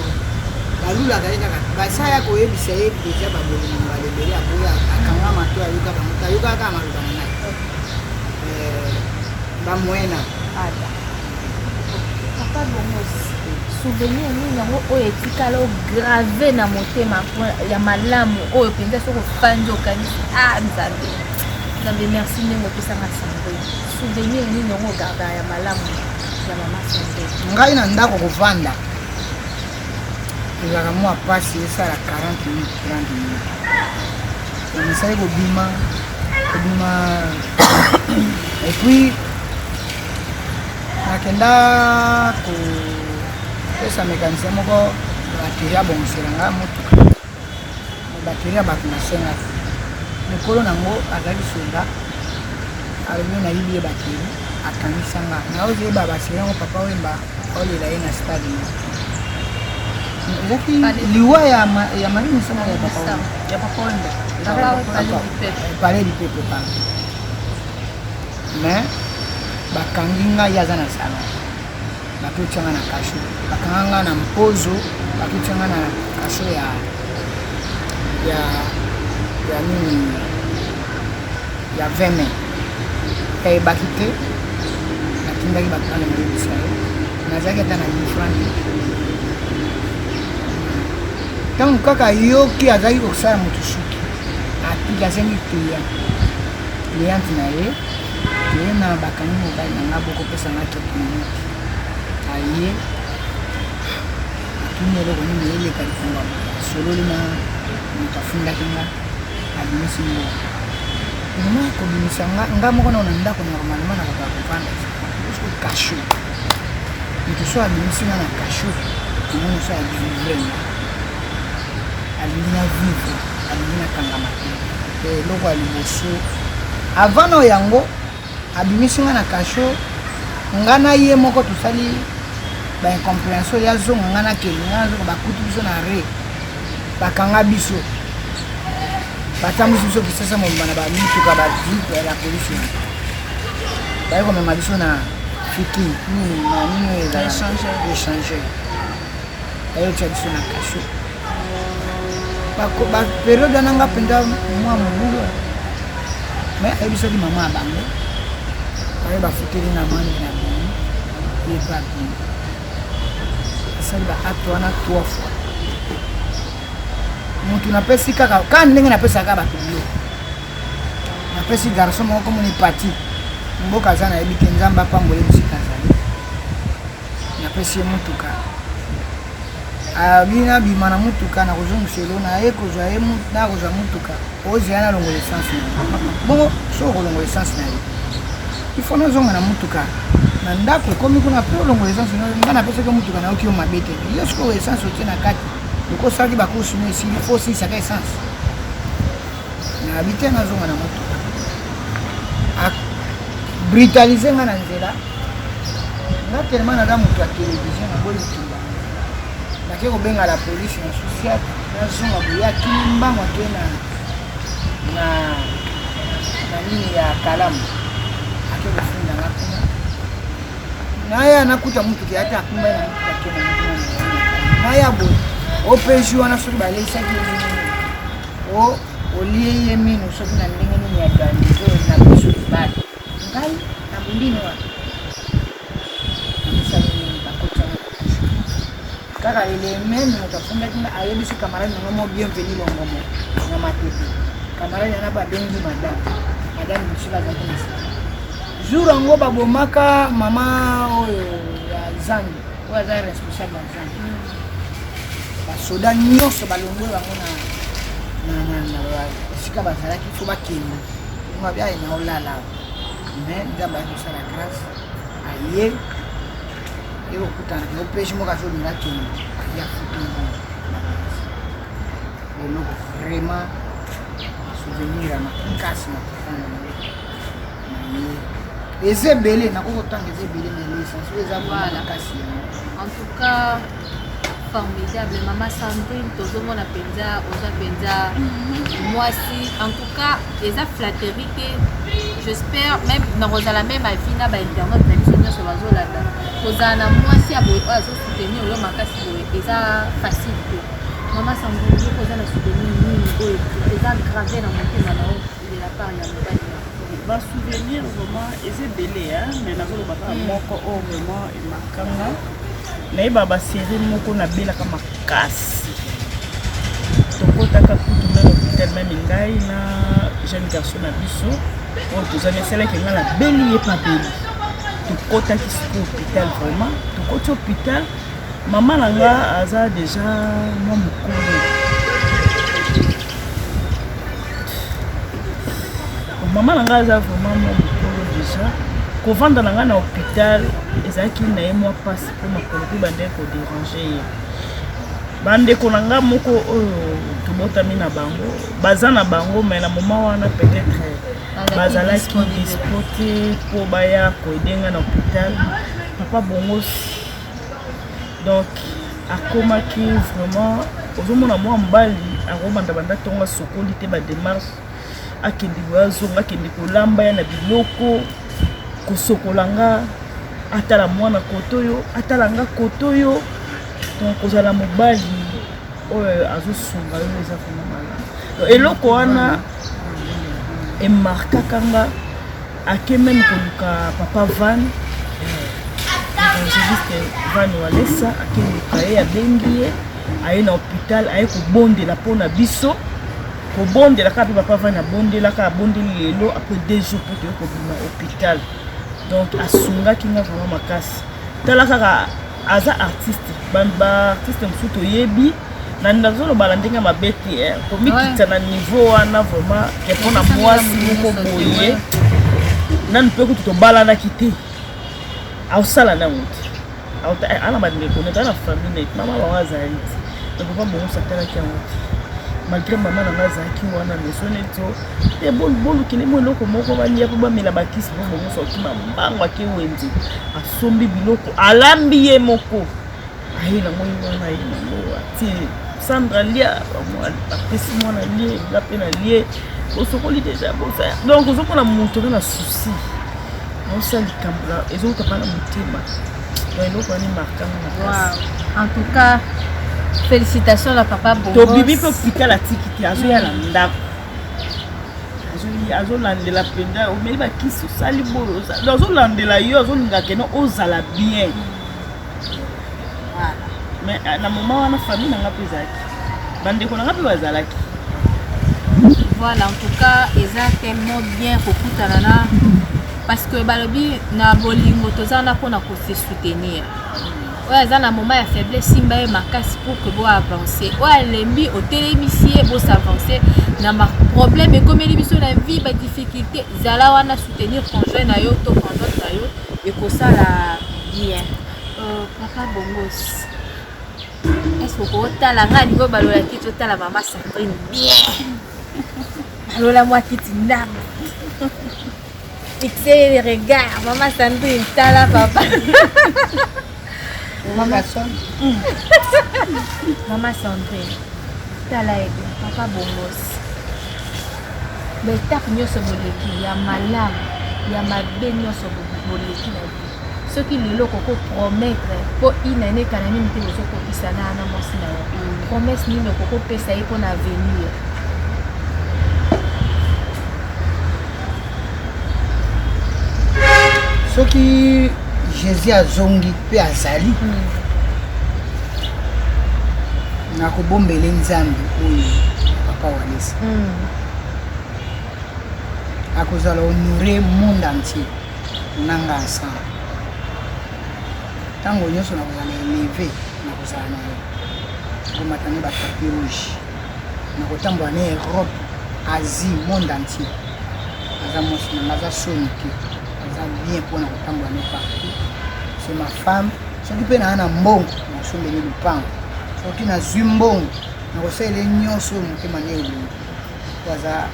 balulaka ye kaka, basaya koyebisa ye deja babolingo mbala ebele, aboya, akanga mato, ayoka bango te, ayokaka kaka maloba na ngai bamoyena. Ada papa Bongos, souvenir nini yango oyo etikala ogravé na motema ya malamu, oyo mpenza soki ofandi okanisi: "Ah Nzambe, Nzambe, merci ndenge opesanga Sandrine"? Souvenir nini yango ogarda ya malamu ya mama Sandrine? Ngai na ndako kovanda ezalaka mwa mpasi, esala 40 minutes, 30 minutes, emisali kobima kobima. Et puis nakenda kopesa mécanicien moko batterie, abongisela nga motuka, batterie ya bato. Nasengaki mokolo nango, azalaki soldat, alobi nayibi ye batterie, akangisa nga. Naozoyeba baseri yango, Papa Wemba olela ye na stade moko, ezalaki liwa ya Marie Misamu, ya Papa Wemba. Ya Papa Wemba. Palais du peuple, pardon. Mais bakangi ngai, aza na salon, bakotianga na cachot, bakanga ngai na mpozo, bakotianga na cachot ya nini, ya 20 mai. Kayebaki te, natindaki bato wana nayebisa ye, nazalaki ata na 10 franc te. Ntango kaka yoki azalaki kosala moto suki, apiki, asengi client, cliente na ye toye na bakangi mobali na nga, bokopesa nga quelques minutes. Aye, atuni eloko nini eleka likambo, asololi na moto afundaki nga, abimisi mbongo. Vraiment kobimisa nga, nga moko nao na ndako, normalement nakoka kovanda soki cachot. Moto so abimisi nga na cachot, namoni so adélivre nga, alingi na vivre, alingi nakangama te. Eloko ya liboso, avant na yango, abimisi nga na cachot, nga na ye moko tosali baincompréhension. Ya zonga, nga nakende, nga nazonga, bakuti biso na re, bakanga biso, batambwisi biso Kisasa mobimba na bamituka, bajeep ya la polisi, baye komema biso na fiki nini na nini oyo ezala échangeur, bayotia biso na cachot. Bapériode wana nga mpenza mwa mobulu, mais ayebisaki mama ya bango, baye bafuteli na mande na bimi, ye mpe abimi. Asali baacte wana trois fois. Motu napesi kaka ka ndenge napesaka bato biloko, napesi garçon moko komoni pati mboka aza, nayebi te, Nzambe apambola bisika azali. Napesi ye motuka, abi nabima na motuka, na kozongisa elo naye kozwa ye, na kozwa motuka ozela nalongola essence na ye. Bongo soki okolongola essence na ye, il faut nazonga na motuka na ndako, ekomi kuna mpe olongola essence. Nga napesaki motuka, nayoki yo mabe te. Yo sikoyo essence otie na kati, okosalaki bacourse no esili, fo osilisaka essence. Nayebi te, nazonga na motuka, abrutaliser nga na nzela. Nga tellement naza moto ya télévision, naboyi bitumba, nake kobenga la police na social. Nazonga boye, akimi mbango, ake na nini ya Kalamu, ake kofunda nga kuna. Naya nakuta mutuka ya te, akumbai na mutuka, ake na kuna. Naya boye, OPJ wana soki baleisaki o olie ye mino, soki na ndenge nini ya ganizo na biso mibali, ngai na bundini wana amisali nini, bakotianga kaka eleme. Moto afundaki nga ayebisi camarade nanga mo Bienvenu Longomo na Matete. Camarade yana babengi madame Mosika, azalaki na sala jour yango babomaka mama oyo ya Zambi, oyo aza responsable ya Zambi. Basoda nyonso balongwe bango na esika bazalaki, fo bakende. Ngabi aye na olala, mais Nzambe aye kosala grâce, aye ekokutana na OPJ moko azolinga akende, aye afuti mbongo. Eloko vraiment souvenir ya makasi na kofanda na ye eza ebele, nakoki kotanga, eza ebele, mais l'essentiel eza makasi yango. En tout cas formidable, mama Sandrine. Tozomona mpenza oza mpenza mwasi, en tout cas eza flatterie te. J'espère même nakozala même avis na bainternet na biso nyonso bazolanda, kozala na mwasi ya boye oyo azosoutenir yo makasi boye, eza facile te. Mama Sandrine, yo oza na souvenir nini oyo eza grave na motema na yo de la part ya mobali na? Basouvenir vraiment eza ebele, mais nazoloba kaka moko oyo vraiment emakanga. Nayeba basérie moko nabelaka makasi, tokotaka kutu même hôpital, même ngai na jeune garçon na biso oyo tozali, esalaki ngai nabeli, ye mpe abeli. Tokotaki sikoyo hôpital, vraiment tokoti hôpital, mama na nga aza déjà mwa mokolo. Mama na ngai aza vraiment mwa mokolo déjà, kovanda na ngai na hôpital ezalaki na ye mwa mpasi, mpo makolo mpe bandeki kodéranger ye. Bandeko na nga moko oyo tobotami na bango baza na bango, mais na moment wana peut-être bazalaki dispo te mpo baya koaider nga na hôpital. Papa Bongosi donc akomaki vraiment, ozomona mwa mobali akobanda banda ntongo, asokoli te, badémarche, akende boye, azonga, akende kolamba ya na biloko, kosokola nga, atala mwana kote oyo, atala nga kote oyo. Donc kozala mobali oyo azosunga yo eza vraiment malamu. Eloko wana emarkaka nga. Ake même koluka papa Van, évangéliste Van Walesa, ake luka ye, abengi ye, aye na hôpital, aye kobondela mpona biso, kobondela kaka mpe papa Van abondelaka, abondeli lelo, après 2 jours mpo toye kobima hôpital. Donc asungaki nga vraiment makasi. Tala kaka. Aza artiste, ba artiste mosusu toyebi na nazoloba na ndenge mabe te, komikitisa na niveau wana vraiment ke mpona mwasi moko boye nanu mpe kutu tobalanaki te, aosala nango te, ana bandeko nete ana famille nete mama bango azali te. Donc papa Bongosi atalaki yango te, malgré mama na nga azalaki wana, mais so neti te bolukele mo eloko moko balia mpo bamela bakisi. Po Bongosi akima mbango, ake wenze, asombi biloko, alambi ye moko, aye nango ye wana, aye nango, atie Sandra lia, apesi mwana lie, nga mpe na lie, osokoli déjà bosa. Donc ozomona moto aza na souci, aosala likambo ezouta mpa na motema. Donc eloko wana emarkanga makasi. En tout cas, félicitations na papa Bongos. Tobibi mpe hôpital, atiki te, azoya na ndako, azolandela mpenza, omeli bakisi, osali boyo, azolandela yo, azolinga keno ozala bien. Mais na moment wana famille na nga mpe ezalaki, bandeko na nga mpe bazalaki. Voilà, en tout cas eza tellement bien kokutana na, parce que balobi na bolingo toza wana mpona kose soutenir. Oyo aza na moment ya faiblesse, simba ye makasi pour que boavance. Oyo alembi, otelemisi ye, bosavance na problème ekomeli biso na vie, badifficulté. Zala wana, soutenir conjoint na yo to conjointe na yo, ekosala bien. Papa Bongos, est ce que okotala ngai alingi obalola kiti, otala mama Sandrine bien, balola mwa kiti ndambo, fixe le regard, mama Sandrine, tala papa. Mama Sandrine, tala ye bien, papa Bongos. Baetape nyonso boleki, ya malamu, ya mabe, nyonso boleki na vie, soki lelo okoko promettre mpo inane ekana nini te, ozokokisa na mwasi na yo promesse nini okokopesa ye mpona avenir? Soki Jésus azongi mpe azali, nakobombele Nzambe oyo papa Walesa akozala honoré monde entier nanga ensemble. Ntango nyonso nakozala élevé, nakozala na ye, nakomata ne batapis rouge, nakotambola na Europe, Asie, monde entier. Aza mwasi nanga, aza soni te, aza bien mpona kotambola ne partout. C'est ma femme. Soki mpe naa na mbongo, nakosombeli lupango. Soki nazwi mbongo, nakosalela nyonso oyo motema na elingi, po aza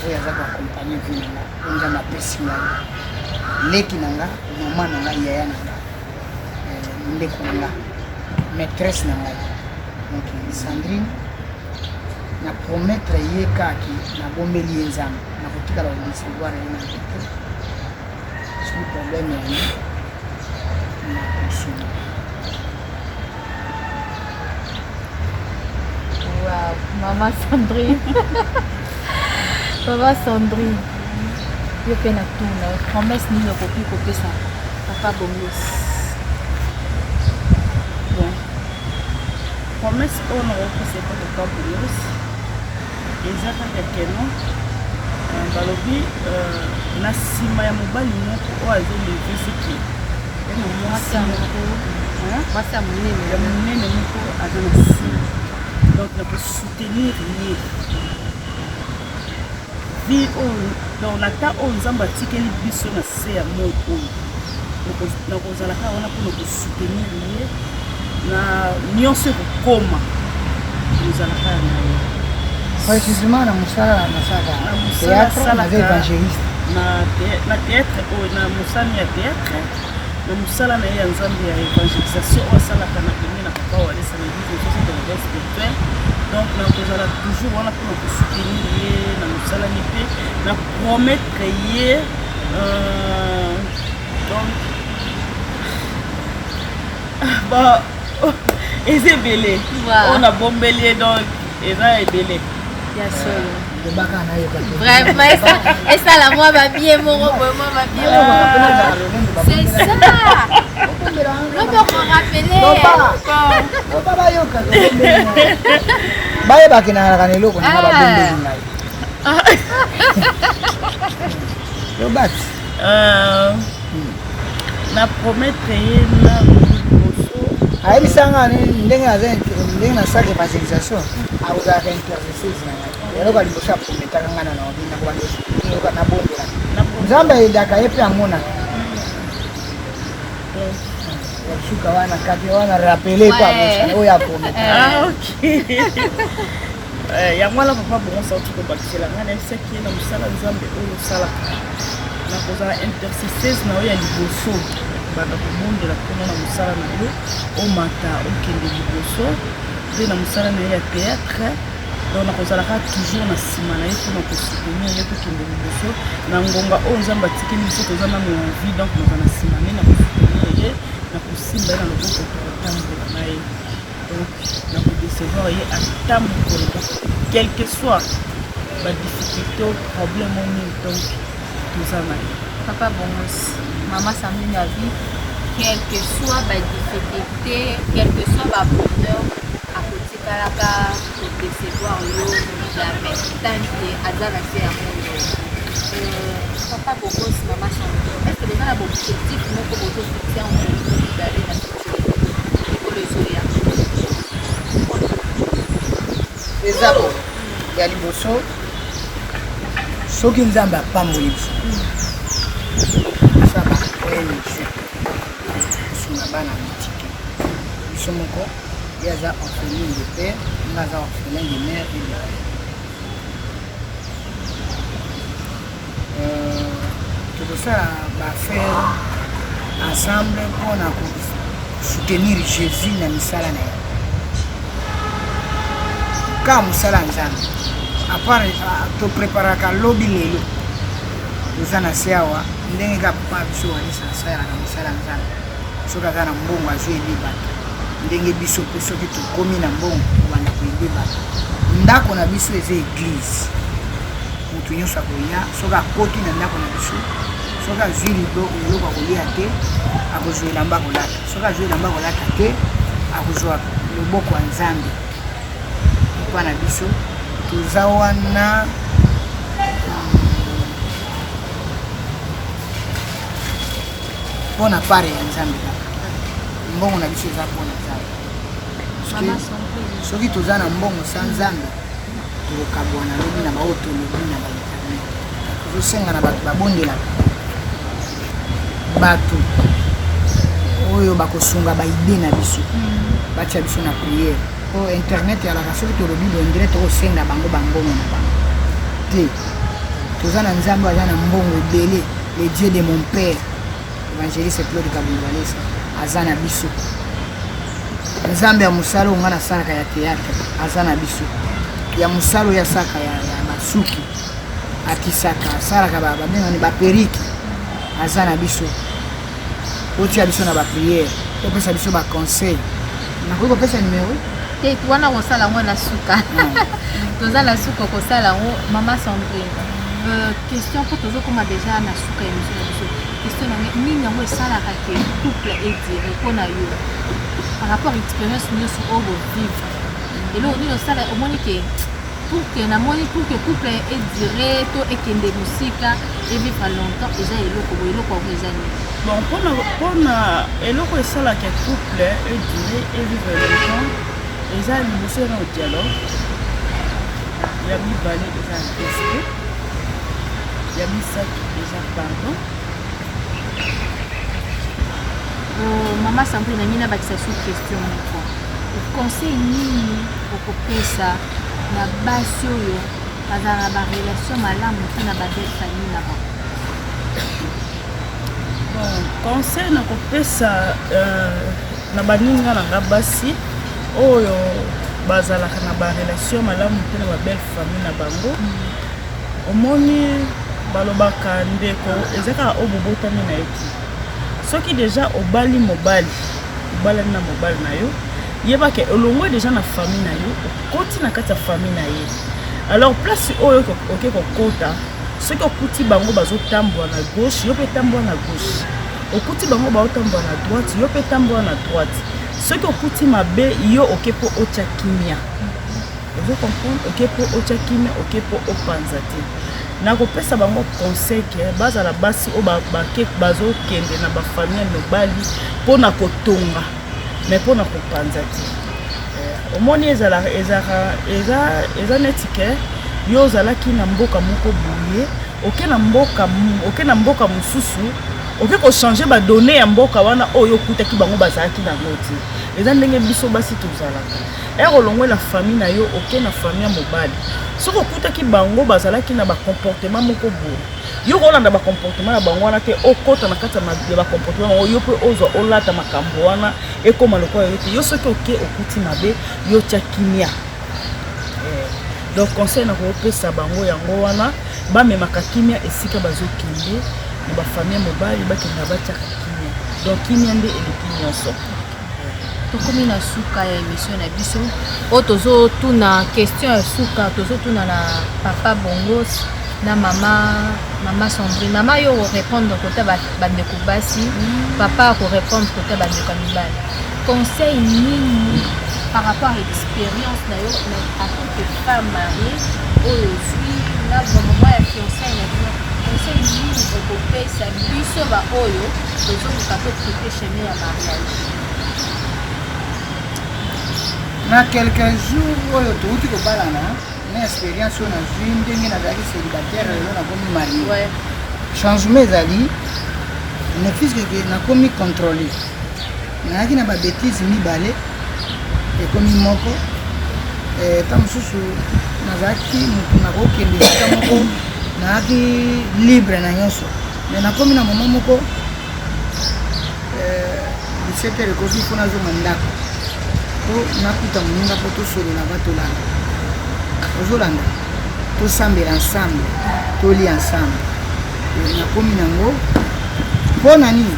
oyo aza koaccompagne vie na nga, oyo Nzambe apesi ngai, leki na nga, mama na ngai, yaya na nga, ndeko na nga, maîtresse na ngai. Donc Sandrine, na promettre ye kaki, nabombeli ye Nzambe, nakotikala kodécevoir ye na te. Soki problème yango, nakosunga. Wow, Maman Sandrine. Maman Sandrine. Yo mpe na tuna, promesse nini okoki kopesa papa Bongos? Bon, promesse oyo nakopesa epa papa Bongos eza kaka keno balobi na nsima ya mobali moko oyo azolever, soki ye na mwasi moko mwasi ya monene, ya monene moko aza na nsima. Donc nakosoutenir ye vie oyo, donc na ta oyo Nzambe atikeli biso na se ya moi oyo, nakozala kaka wana mpona kosoutenir ye na nyonso ekokoma, kozala kaka na ye. Précisément na mosala nasalaka théâtre, naza évangéliste. Na théâtre oyo, na mosani ya théâtre, na mosala na ye ya Nzambe ya évangélisation oyo asalaka na pembe na papa Walesa na église mosusu de réveil spirituel. Donc nakozala toujours wana mpona kosoutenir ye na mosala ni mpe na promettre ye donc ba eza ebele oyo nabombeli ye, donc eza ebele. Ya solo. Lobaka, nayoka te. Vraiment, esala mwa babie moko boye, mwa babie moko. C'est ça, lobi okorappeler. Loba, bayoka, bayebaki nalaka na eloko nanga babombeli ngai. Loba ti. Na promettre ye na Ayebisa nga ndenge naza, ndenge nasalaka évangélisation, akozalaka intercesseuse na ngai. Eloko ya liboso aprometaka nga na naobi, nakobanda nabondela Nzambe, ayedaka ye mpe amonaka ya suka wana kati wana rappele po abosana oyo aprometaka. Ah, ok. Yango wana papa bongo sauti kobakisela ngai, nayebisaki ye na mosala Nzambe oyo osalaka, nakozala intercesseuse na yo ya liboso, banda kobondela mpona na mosala na yo omata okende liboso, mpe na mosala na ye ya théâtre. Donc nakozalaka toujours na nsima na ye mpona kosoutenir ye, tokende liboso na ngonga oyo Nzambe atikeli biso, toza nano en vie. Donc naza na nsima ne, na kosoutenir ye, na kosimba ye na loboko, tokotambola na ye. Donc nakodecevoir ye ata mokolo moko, quel que soit badifficulté, problème o nini, donc toza na ye. Papa Bongos, mama Sandrine abi quel que soit badifficulté, quel que soit babonheur, akotikalaka kodecevoir yo jamais tant que aza na se ya mondo. Papa Bongos, mama Sandrine, est ce que boza na baobjectif moko bozofixe entre mibale na futur ekolo ezoya? Eza bo ya liboso, soki Nzambe apamboli biso, tosala ba ONG, kosunga bana mitike. Biso moko, ye aza orphelin de père, nga aza orphelin de mère et de père. Tokosala baaffaire ensemble mpona kosoutenir Jésus na misala na ye, kaka mosala ya Nzambe. À part topreparaka lobi, lelo toza na se awa, ndenge kaka papa biso Walesa asalaka na mosala ya Nzambe. Soki aza na mbongo, azwi ede bato. Ndenge biso mpe, soki tokomi na mbongo, tobanda koede bato. Ndako na biso eza église. Moto nyonso akoya, soki akoti na ndako na biso, soki azwi eloko akolia te, akozwa elamba akolata. Soki azwi elamba akolata te, akozwa loboko ya Nzambe epa na biso. Toza wana mpona part ya Nzambe kaka. Mbongo na biso eza mpona Nzambe. Soki toza na mbongo sa Nzambe, tokokabwana lobi na baoyo tolobi na bainternet. Tozosenga na bato babondelaka, bato oyo bakosunga baidées na biso, batia biso na prière, po internet eyalaka. Soki tolobi bondire, tokosenga bango bambongo na bango te. Toza na Nzambe aza na mbongo ebele, le Dieu de mon père évangéliste Claude Kabundu Walesa aza na biso. Nzambe ya mosala oyo ngai nasalaka ya théâtre aza na biso, ya mosala oyo asalaka ya basuki, akisaka, asalaka, babengani baperruque, aza na biso. Otia biso na baprière, opesa biso baconseil. Nakoki kopesa numero? Te, wana kosala yango na suka. Toza na suka, kosala yango. Mama Sandrine, question mpo tozokóma déjà na suka ya émission na biso. Question na ngai, nini yango esalaka ke couple edure mpo na yo, par rapport expérience nyonso oyo bovivre? Eloko nini osala omoni ke pour que namoni pour que couple edure to ekende mosika, evivre longtemps, eza eloko boye? Eloko yango eza nini? Bon, mpona eloko esalaka couple edure, evivre longtemps, eza liboso na dialogue, ya mibale eza respect, ya misato eza pardon. Mama Sandrine, nangi nabakisa su question moko. Conseil nini okopesa na basi oyo bazala na barelation malamu te na babelle famille na bango? Bon, conseil nakopesa na baninga na nga basi oyo bazalaka na barelation malamu te na babelle famille na bango, omoni, balobaka ndeko eza kaka oyo bobotami na ye te. Soki déjà obali mobali, obalani na mobali na yo, yebaka elongwe déjà na famille na yo, okoti na kati ya famille na ye. Alors place oyo oke kokota, soki okuti bango bazotambola na gauche, yo mpe tambola na gauche. Okuti bango baotambola na droite, yo mpe tambola na droite. Soki okuti mabe, yo oke mpo otya kimia. Ozo comprendre? Oke mpo otya kimia, oke mpo opanza te. Nakopesa bango conseil ke bazala basi oyo bazokende na bafamille ya mobali mpona kotonga. Mais mpona kopanza te. Omoni, ezalaka ezalaka eza eza neti ke yo ozalaki na mboka moko boye, oke na mboka mosusu, oke kochanger badonnées ya mboka wana oyo okutaki bango bazalaki nango te. Eza ndenge biso basi tozalaka. Ere olongwe na famille na yo, oke na famille ya mobali, soki okutaki bango bazalaki na bacomportement moko boye, yo kolanda bacomportement na bango wana te. Okota na kati ya bacomportement bango, yo mpe ozwa olata makambo wana, ekóma lokola yo te. Yo soki oke, okuti mabe, yo tia kimia. Donc conseil na kopesa bango yango wana: bamemaka kimia esika bazokende na bafamille mobali, bakendaka batiaka kimia. Donc kimia nde eleki nyonso. Tokomi na suka ya émission na biso oyo. Tozotuna question ya suka, tozotuna na papa Bongos na mama Sandrine. Mama, yo korépondre kota bandeko basi, papa akorépondre kota bandeko ya mibali. Conseil nini par rapport à expérience na yo en tant que femme mariée oyo ozwi na moment ya fiançaille na bino? Conseil nini okopesa biso baoyo tozoluka tocouper chemin ya mariage? Na quelques jours oyo touti kobalana, na expérience oyo nazwi, ndenge nazalaki célibataire, lelo nakomi marié, changement ezali, ne fût-ce que nakomi contrôlé. Nayaki na babêtises mibale, ekomi moko. Ta mosusu nazalaki motu nakokende esika moko, nayaki libre na nyonso, mais nakomi na moment moko, 17 heures ekoki, mpo nazonga ndako, po nakuta moninga, mpo tosolola, batolanda, ozolanda, tosambela ensemble, tolia ensemble. Nakomi nango mpo na nini?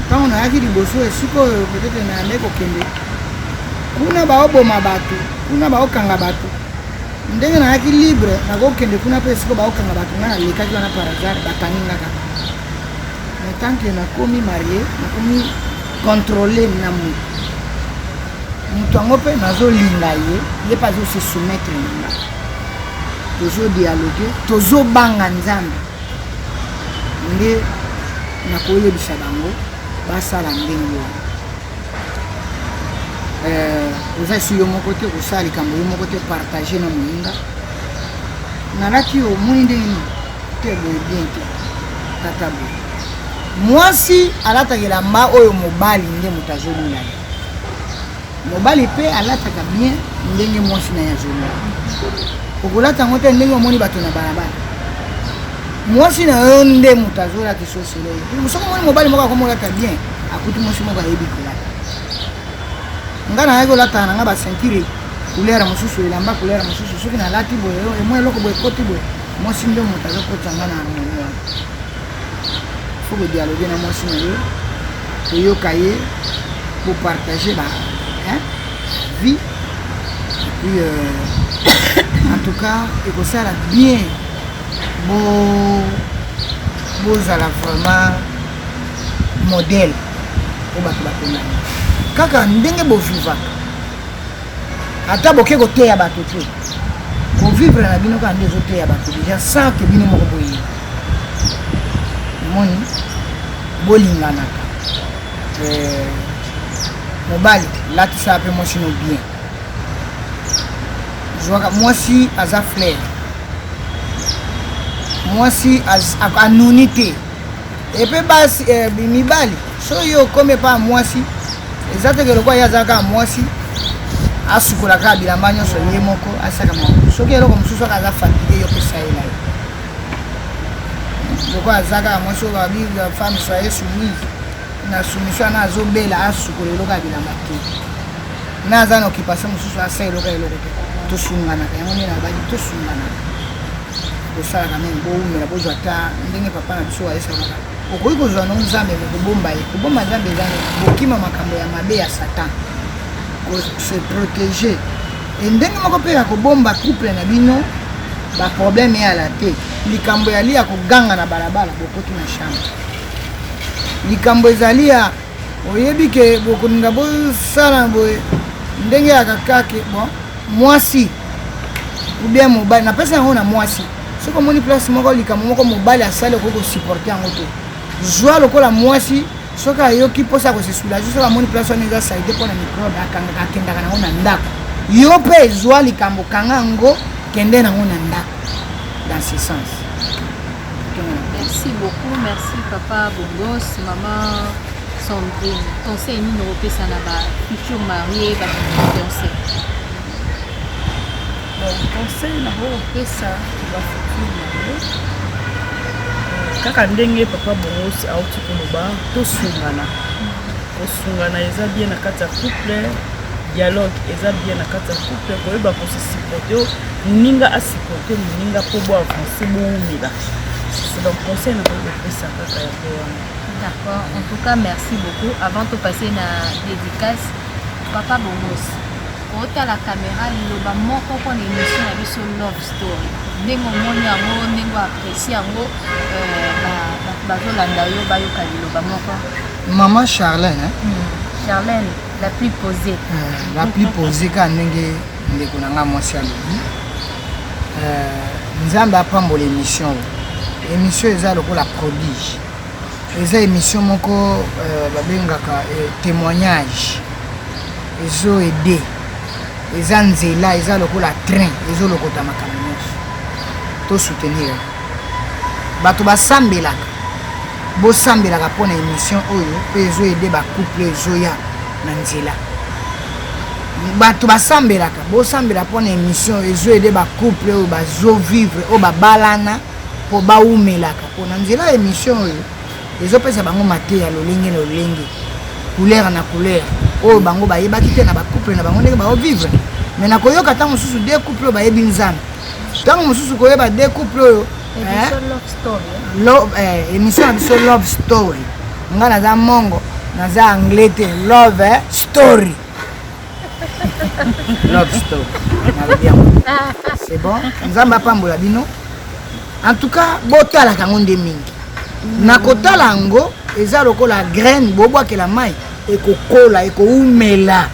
Ntango nayaki liboso, esika oyo peut-être nayandaki kokende kuna, baoboma bato kuna, baokanga bato. Ndenge nayaki libre, nakokende kuna mpe esika baokanga bato, ngai nalekaki wana par hasard, bakangi nga kaka. Mais tant que nakomi marié, nakomi contrôlé na motu, moto yango mpe nazolinga ye, ye mpe azose soumettre na nga, tozodialogue, tozobanga Nzambe. Nde nakoyebisa bango basala ndenge wana. Oza esi yo moko te, kosala likambo yo moko te, partage na moninga. Nalati, omoni ndenge nini te, boye bien te, tata boye. Mwasi alataka elamba oyo mobali nde moto azolula ye, mobali mpe alataka bien ndenge mwasi na ye azolula. Okolata yango te ndenge omoni bato na balabala. Mwasi na yo nde moto azolatisa osolo ye. Soki omoni mobali moko akomi olata bien, akuti mwasi moko ayebi kolata. Nga nayaki olataka na nga baceinture couleur mosusu, elamba couleur mosusu. Soki nalati boye, emwa eloko boye ekoti boye, mwasi nde moto azokotisa nga na harmonie wana. Faut kodialogue na mwasi na yo, koyoka ye, kopartage ba vie. Et puis en tout cas ekosala bien bo bozala vraiment modèle po bato batongani kaka ndenge bovivaka. Ata boke koteya bato te, kovivre na bino kaka nde ezoteya bato déjà, sans que bino moko boyeba. Omoni, bolinganaka. Mobali, latisaka mpe mwasi no bien. Zwaka mwasi aza fleur, mwasi anuni te. Epe basi, mibali, soki yo okomi epa mwasi, eza teke lokola ye aza kaka mwasi, asukola kaka bilamba nyonso ye moko, asaka makambo. Soki eloko mosusu aka aza fatigué, yo pesa ye na ye. Lokola aza kaka mwasi oyo babi femme soyez soumise, na soumission wana azobela, asukola eloko ya bilamba te, na aza na occupation mosusu, asa eloko ya eloko te. Tosunganaka, yango nde nabaki, tosunganaka, kosalaka meme bowumela, bozwa ata ndenge papa na biso ayesalaka. Okoki kozwa no Nzambe, me kobomba ye, kobomba Nzambe eza bokima makambo ya mabe ya Satan, se protéger. E ndenge moko mpe ya kobomba couple na bino, baproblème eyala te. Likambo yali ya koganga na balabala, bokoti na chambre. Likambo ezali ya oyebi ke bokolinga bosala boye ndenge ya kakake. Bon, mwasi ou bien mobali, napesa yango na mwasi. Soki omoni place moko, likambo moko mobali asali, okoki kosupporter yango te, zwa lokola mwasi. Soki ayoki mposa ya kose soulager, soki amoni place wana eza salite mpo na microbe, akangaka, akendaka nango na ndako. Yo mpe ezwa likambo, kanga yango, kende nango na ndako, dans ce sens. Merci beaucoup, merci papa Bongos, maman Sandrine. Conseil nini okopesa na ba futur marié, ba futur fiancé? Bon, conseil nakopesa ba futur marié, kaka ndenge papa Bongos auti koloba, tosungana. Kosungana eza bien na kati ya couple, dialogue eza bien na kati ya couple, koyeba kose supporter, moninga asupporte moninga mpo bo avance, boumela. Donc conseil nakoki kopesa kaka yango wana. D'accord, en tout cas merci beaucoup. Avant de passer na dédicace, papa Bongos, otala caméra, liloba moko mpona émission na biso Love Story, ndenge omoni yango, ndenge oapprécie yango, bato bazolanda yo bayoka liloba moko. Maman Charlène, hein? Charlène la plus posée. La plus posée, kaka ndenge ndeko na nga mwasi alobi, Nzambe apambola émission oyo. Émission eza lokola prodige, eza émission moko babengaka témoignage, ezo aide, eza nzela, eza lokola train ezolokota makambo nyonso. Tosoutenir bato basambelaka, bosambelaka mpona émission oyo mpe ezoaider bacouple ezoya na nzela. Bato basambelaka, bosambela mpona émission ezoaider bacouple oyo bazovivre, oyo babalana, mpo baumelaka, mpona nzela ya émission oyo ezopesa bango mateya lolenge na lolenge, couleur na couleur, oyo bango bayebaki te na bacouple na bango ndenge baovivre. Mais na koyoka ntango mosusu deux couple oyo bayebi Nzambe, ntango mosusu koyeba deux couple oyo émission na biso Love Story. Nga naza mongo, naza anglais te. Love Story, Love Story, nalobi yango, c'est bon. Nzambe apambola bino. En tout cas botalaka yango nde mingi. Na kotala yango, eza lokola graine bobwakela mai, ekokola, ekoumela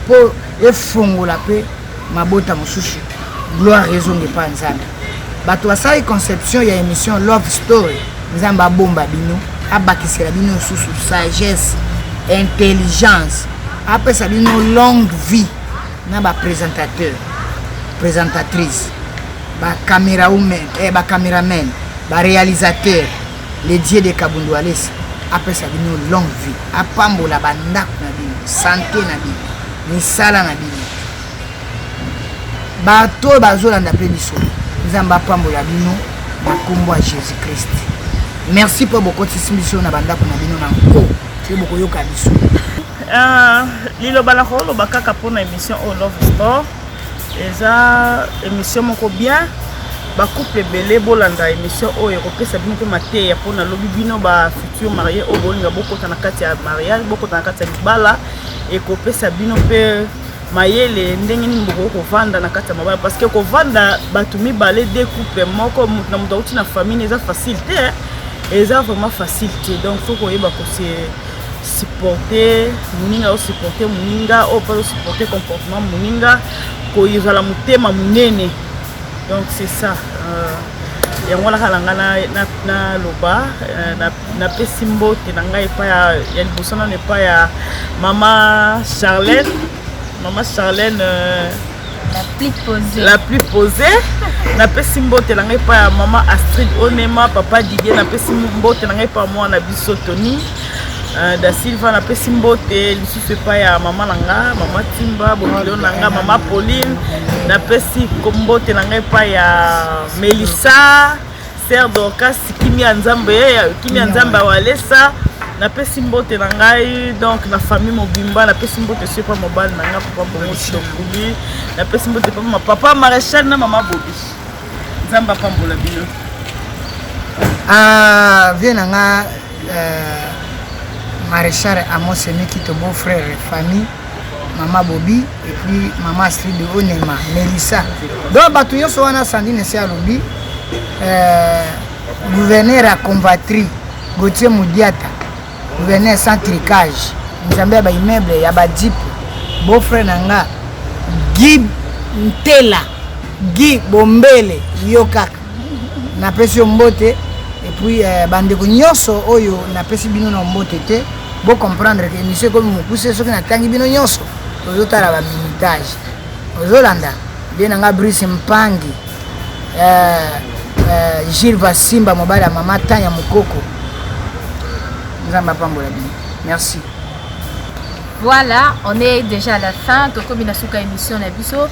mpo efongola mpe mabota mosusu. Gloire ezonga epa Nzambe. Bato basali conception ya émission Love Story, Nzambe abomba bino, abakisela bino lisusu sagesse, intelligence, apesa bino longue vie na baprésentateur, présentatrice, bacaméraman, baréalisateur. Le Dieu de Kabundu Alesa apesa bino longue vie, apambola bandako na bino, santé na bino, misala na bino. Bato oyo bazolanda mpe biso, Nzambe apambola bino na nkombo ya Jésus Christ. Merci mpo bokotisi biso na bandako na bino na nko mpe bokoyoka biso. Liloba na koloba kaka mpona émission oyo Love Story, eza émission moko bien. Bacouple ebele bolanda émission oyo, ekopesa bino mpe mateya mpona lobi. Bino bafutur marié oyo bolinga bokota na kati ya mariage, bokota na kati ya libala, ekopesa bino mpe mayele ndenge nini bokoki kovanda na kati ya mabala, parce que kovanda bato mibale, deux couple moko, moto na moto auti na famille, eza facile te, eza vraiment facile te. Donc faut koyeba kose supporter moninga, osupporter moninga oyo mpe osupporter comportement moninga, kozala motema monene. Donc c'est ça, yango wana kaka na ngai naloba. Napesi mbote na ngai epai ya liboso nano epai ya mama Charlène, mama Charlène La plus posée. La plus posée. Napesi mbote na ngai epai ya mama Astrid Onema, papa Didier. Napesi mbote na ngai epai ya mwana biso Tony da Silva. Napesi mbote lisusu epai ya mama na nga, mama Timba, bokilo na nga, mama Pauline. Napesi mbote na ngai epai ya Melissa, sœur Dorcas, kimia Nzambe, kimia Nzambe awalesa. Napesi mbote na ngai donc na famille mobimba. Napesi mbote so epa mobali na ngai, papa Bongo Tokuli. Napesi mbote epa papa Maréchal na mama Bobi. Nzambe apambola bino. Ah, vie na nga maréchal Amos Emikito, beau frère, famille mama Bobi et puis mama Astrid Onema, Melissa, donc bato nyonso wana. Sandine esi alobi, gouverneur ya Convatrie, Gautier Mudiata, gouverneur sans tricage, Nzambe ya baimmeuble ya bajeep, beau frère na nga Guy Ntela, Guy Bombele, yo kaka napesi yo mbote. Et puis bandeko nyonso oyo napesi bino na mbote te, bocomprendre ke émission ekomi mokuse. Soki natangi bino nyonso, tozotala baminutage. Ozolanda bien na nga, Brice Mpangi, Gilles Vasimba, mobali ya mama Tanya Mokoko. Nzambe apambola bino, merci. Voilà, on est déjà à la fin. Tokomi na suka émission na biso.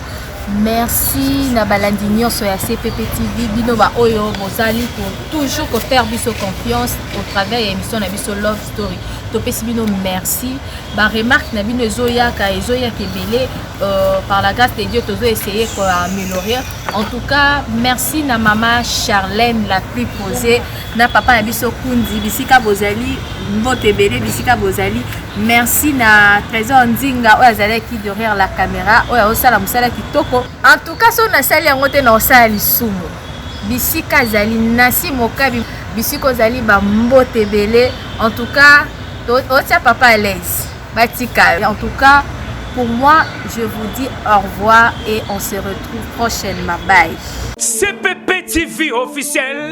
Merci na balandi nyonso ya CPP TV, bino ba oyo bozali pour toujours ko faire biso confiance au travers ya émission na biso Love Story. Topesi bino merci. Ba remarque na bino ezoyaka, ezoyaka ebele. Par la grâce de Dieu, tozo essayer ko améliorer. En tout cas, merci na mama Charlène la plus posée, na papa na biso Kundi, bisika bozali, mbote ebele bisika bozali. Merci na Trésor Nzinga oyo azalaki derrière la caméra, oyo azosala mosala kitoko. En tout cas, so nasali yango te, na osala lisumu. Bisika azali nasi mokabi, bisika ozali, bambote ebele. En tout cas, otia papa à l'aise, batika. En tout cas, pour moi, je vous dis au revoir et on se retrouve prochainement. Bye. CPP TV officiel.